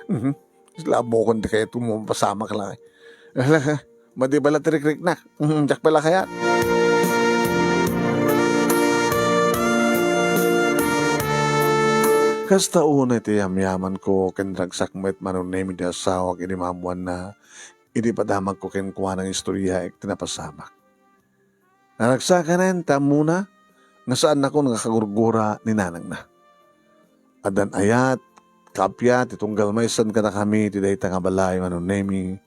Mhm. Isla, ammokon ti kayat mo, mapasamak lang. Madi pay la ti rikriknak. Mhm, diak pay la kayat. Kasta unay ti yamyamanko ken ragsak met, Manong Nemi, ti asawak idi maammoanna, idi padamagko kenkuana nga istoryaek ti napasamak. Naragsakanen ta ammona nga saannakon nga kagurgura ni nanangna. Addan ayat, kaapia ti tunggal maysan kadakami ti dayta nga balay, Manong Nemi,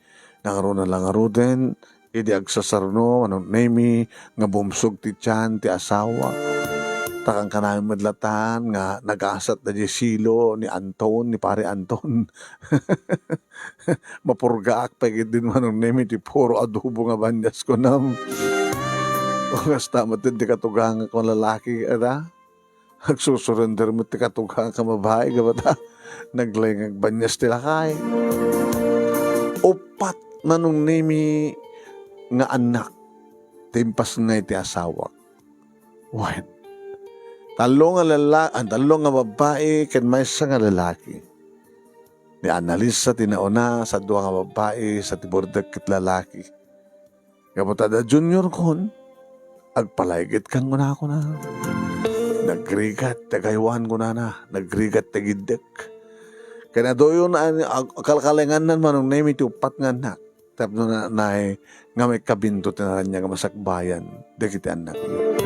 nangaruna la ngaruden, idi agsasarno, Manong Nemi, nga bumsog ti tian ti asawa. Ta kankanayon met latan nga nagasat daydiay silo ni Anton, ni Pare Anton. Mapurgaak pay ketdin, Manong Nemi, ti puro adobo nga banias, kunam. O, kasta met ti katugangak nga lalaki, ada? Agsusurrender met ti katugangak nga babai, gapu ta naglengag banias ti lakay. Uppat, Manong Nemi, nga annak ti impasngay ti asawak. Wen, tallo nga lala-, ah, tallo nga babbai ken maysa nga lalaki. Ni Annalisa ti nauna, sa dua nga babbai, sa ti burdek ket lalaki. Gapu ta da juniorkon, agpalaygitkan kunakuna. Nagrigat ti agaywan kunana, nagrigat ti agiddek. Ken aduyon a, ag-, kalkalengannan, Manong Nemi, ti uppat nga annak. Tapno na, nay, nga maikabinto ti naraniag a masakbayan dagiti annakyo.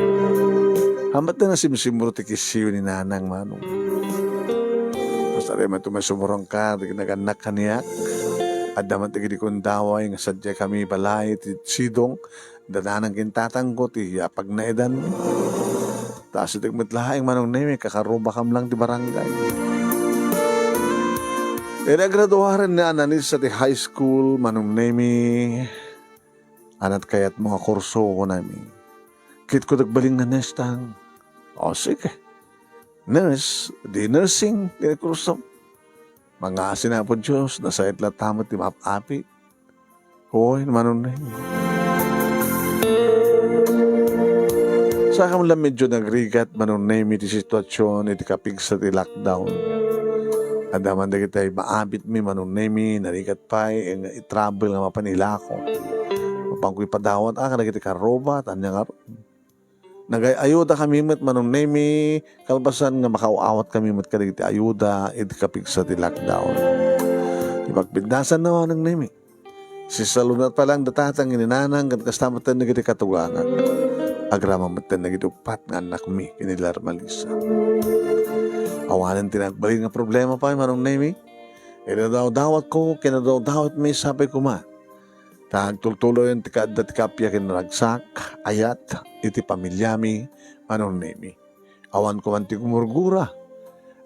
Hamat ta nasimsimro ti kisiyo ni nanang, Manong. Basta rin man tumay sumurong ka, dagiti nagannak kaniak. Adda man dagiti kundaway nga sadiay kami balay ti sidong, da nanang ken tatangko ti apagnaedan. Ta asideg met laeng, Manong Nemi, kakarubakam lang ti barangay. Idi agraduaren ni Annalisa ti high school, Manong Nemi, anat kayatmo nga kurso, kunami. Kitko dagbalin nga nurse tang. O, sige. Nurse, di nursing, di kurso. Mangngaasin Apo Dios, nasait latta met ti maap-api. Hoy, Manong Nemi. Saka man lang medyo nagrigat, Manong Nemi, ti sitwasyon iti kapigsa ti lockdown. Adda man dagiti maabitmi, Manong Nemi, narigat pay, nga i-travel nga mapan ilako. Mapanko ipadawat, ah, kadagiti karruba, tanya nga Nagay-ayuda kami met, Manong Nemi, kalpasan nga makaaw-awat kami met kadagiti ayuda iti kapigsa ti lockdown. Ti pagpindasan na, Manong Nemi. Sisalunat pa lang datata nga ni nanang ket kasta met dagiti katugangak. Agraman met dagiti uppat nga annakmi ken ni Larmalisa. Awanen ti nagbalin nga problema pay, Manong Nemi. Kinadawdawatko, kinadawdawatmi, sapay koma. Ta agtultuloyen ti kaadda ti kappia ken ragsak, ayat, iti pamiliami, Manong Nemi. Awan koman ti gumurgura,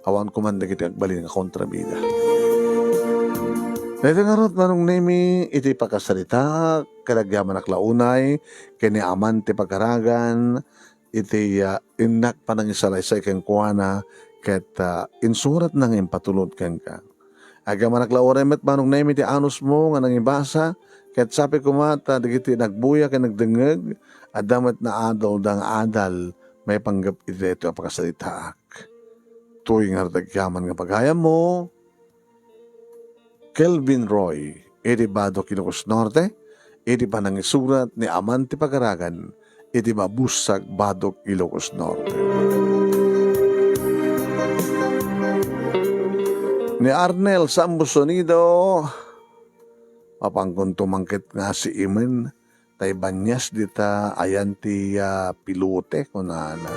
awan koman dagiti agbalin nga kontrabida. Daytoy ngarud, Manong Nemi, iti pakasaritaak, ket agyamanak la unay, ken ni Aman ti Pagaragan, iti, ah, innak panangisalaysay kenkuana, ket, ah, insuratna nga impatulod kenka. Agyamanak la unay met, Manong Nemi, ti anusmo nga nangibasa, ket sapay koma ta dagiti nagbuya ken nagdengngeg, adda met naadalda nga adal maipanggep iti daytoy a pakasaritaak. Toy ngarud agyaman nga pagayammo, Kelvin Roy, iti Badoc, Ilocos Norte, iti panangisurat ni Aman ti Pagaragan, iti Mabusag, Badoc, Ilocos Norte. Ni Arnel Sambo Sonido, mapankonto man ket nga siimen, tay banias dita ayan ti, ah, pilote, kunana.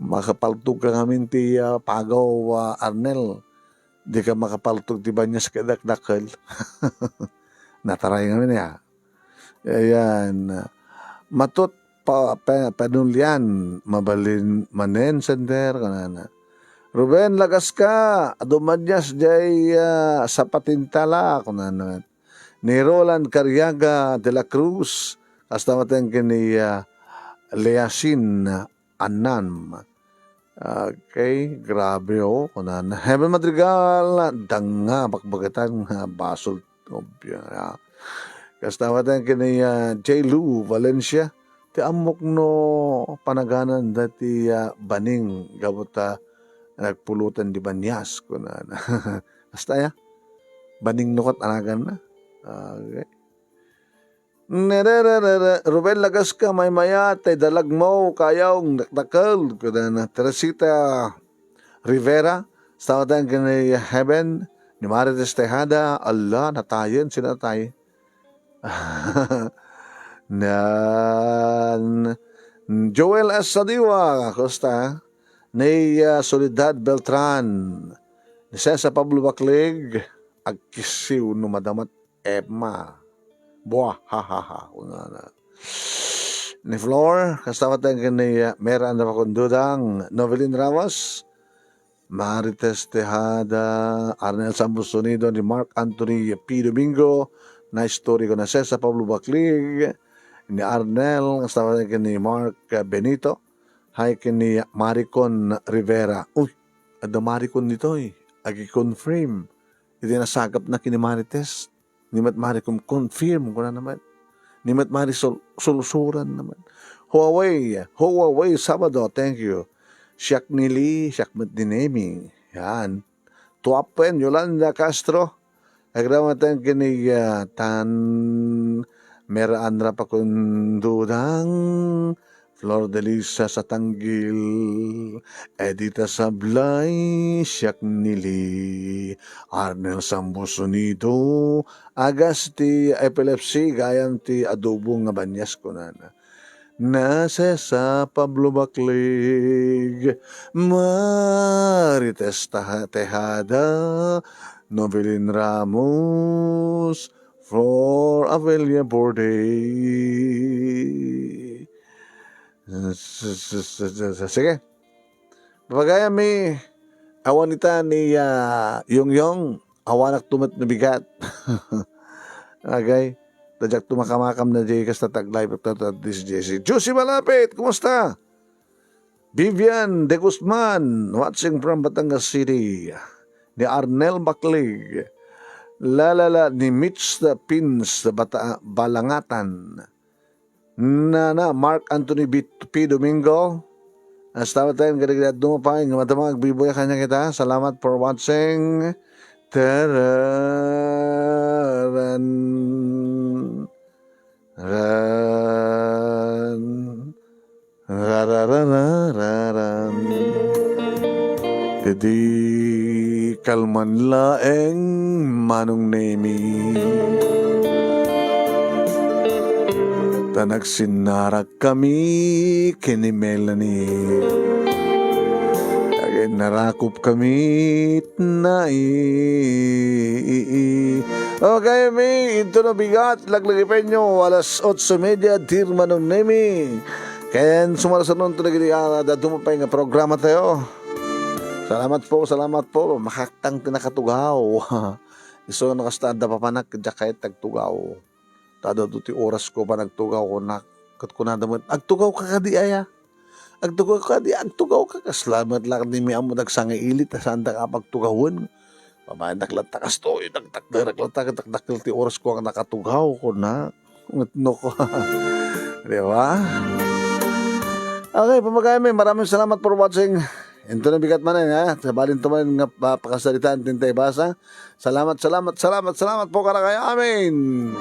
Makapaltog ka ngamin ti, ah, pagaw, ah, Arnel. Di ka makapaltog ti banias ket dakdakkel. Nataray ngamin, ya. Ayan. Matut pa, pa, Panulian, mabalin manen sender, kanana. Ruben, lagas ka, adu manias jay, ah, Sapatintala, kanana. Ni Roland Cariaga de la Cruz, kasta maten ken ni, ah, Leasin Anam. Okay, grabe, oh, kunan. Heaven Madrigal, danga bakbagatan nga basol, obyo, ah. Kasta maten ken ni, ah, J. Lou Valencia, ti ammok no panaganan dati, ah, baning gapu ta nagpulutan di banias, kunan. Kasta, ya? Baning no ket anaganna. Okay. Nerererere, Ruben Lagasca, maymayat, tay dalagmo, kayaw, dakdakel, kunana. Teresita Rivera, sawatan ken ni Heaven, ni Marites Tejada, ala, natayen, sino natay? Nan Joel S. Sadiwa, kosta? Ni, ah, Soledad Beltran, ni Cesar Pablo Baclig, agkisiw no madamat Emma. Buah, ha, ha, ha. Kunana. Ni Flor, kasta met ken ni, ah, Mera Andra Pakundudang, Novelin Rawas, Marites Tejada, Arnel Sambuso Nido, ni Mark Anthony P. Domingo, na istorya ko na Cesar Pablo Baclig, ni Arnel, kasta met ken ni Mark, ah, Benito, hay ken ni Maricon Rivera. Uy, adda Maricon ditoy, agi-confirm. Iti nasagapna ken ni Marites, ni met Maricon confirm, kuna naman. Ni met Marisol, sulsuran naman. Huawei, Huawei Sabado, thank you. Siak ni Lee, siak met ni Nemi. Yan. Tuapen, Yolanda Castro. Agdamatan ken ni, ah, tan Mera Andra Pakundudang. Flor de Lisa Satanggil, Edita Sablay, siak ni Lee, Arnel Sambuso Nido, agas ti epilepsy, gayam ti adobo nga banias, kunana. Nasa sa Pablo Baclig, Marites Taha-, Tejada, Novelin Ramos, Flor Avelia Borday. S-, s-, s-, s-, s-, sige. Papagayam mi, awan ita ni, ah, Yongyong, awanak tumet no bigat. Agay, tadiak tumakamakam na di kasta tag-live at at this J C. Juicy Malapit, kumusta? Vivian De Guzman, watching from Batangas City. Ni Arnel Baclig. La, la, la, ni Mitch the Pins, Bata-, Balangatan. Nana, Mark Anthony B-, P. Domingo. Hasta tayo, galigad dumapay, nga madama, agbibuya kanya kita. Salamat for watching. Tararan. Ran. Rarararararan. Idi kalman laeng Manong Nemi. Ta nagsinnarak kami ken ni Melanie. Agennarakup kami nai. Okay, mi, into no bigat, laglagipenyo, alas otso media, dear Manong Nemi. Ken sumarsanon to dagiti, ah, dadduma pay nga programa tayo. Salamat po, salamat po. Makaktang ti nakatugaw. Isu no kasta adda papanak, diak kayat agtugaw. Ta adu ti oras ko panagtugaw ko nak-, ket kunada met, "Agtugaw ka kadi aya? Agtugaw ka di, agtugaw ka." Kasla met la ni mi ammo dagsangailit, ta saan da ka pagtugawen. Pamayandak latta kastoy, dakdakderak latta, dakdakkel ti oras ko nga nakatugaw ko nak. Ngutno ko. Di ba? Okay, pamagayam mi, maraming salamat for watching. Into no bigat manen, ha? Sabali to manen nga pa-, pakasaritaan ti intay basa. Salamat, salamat, salamat, salamat po kadakayo. Amen.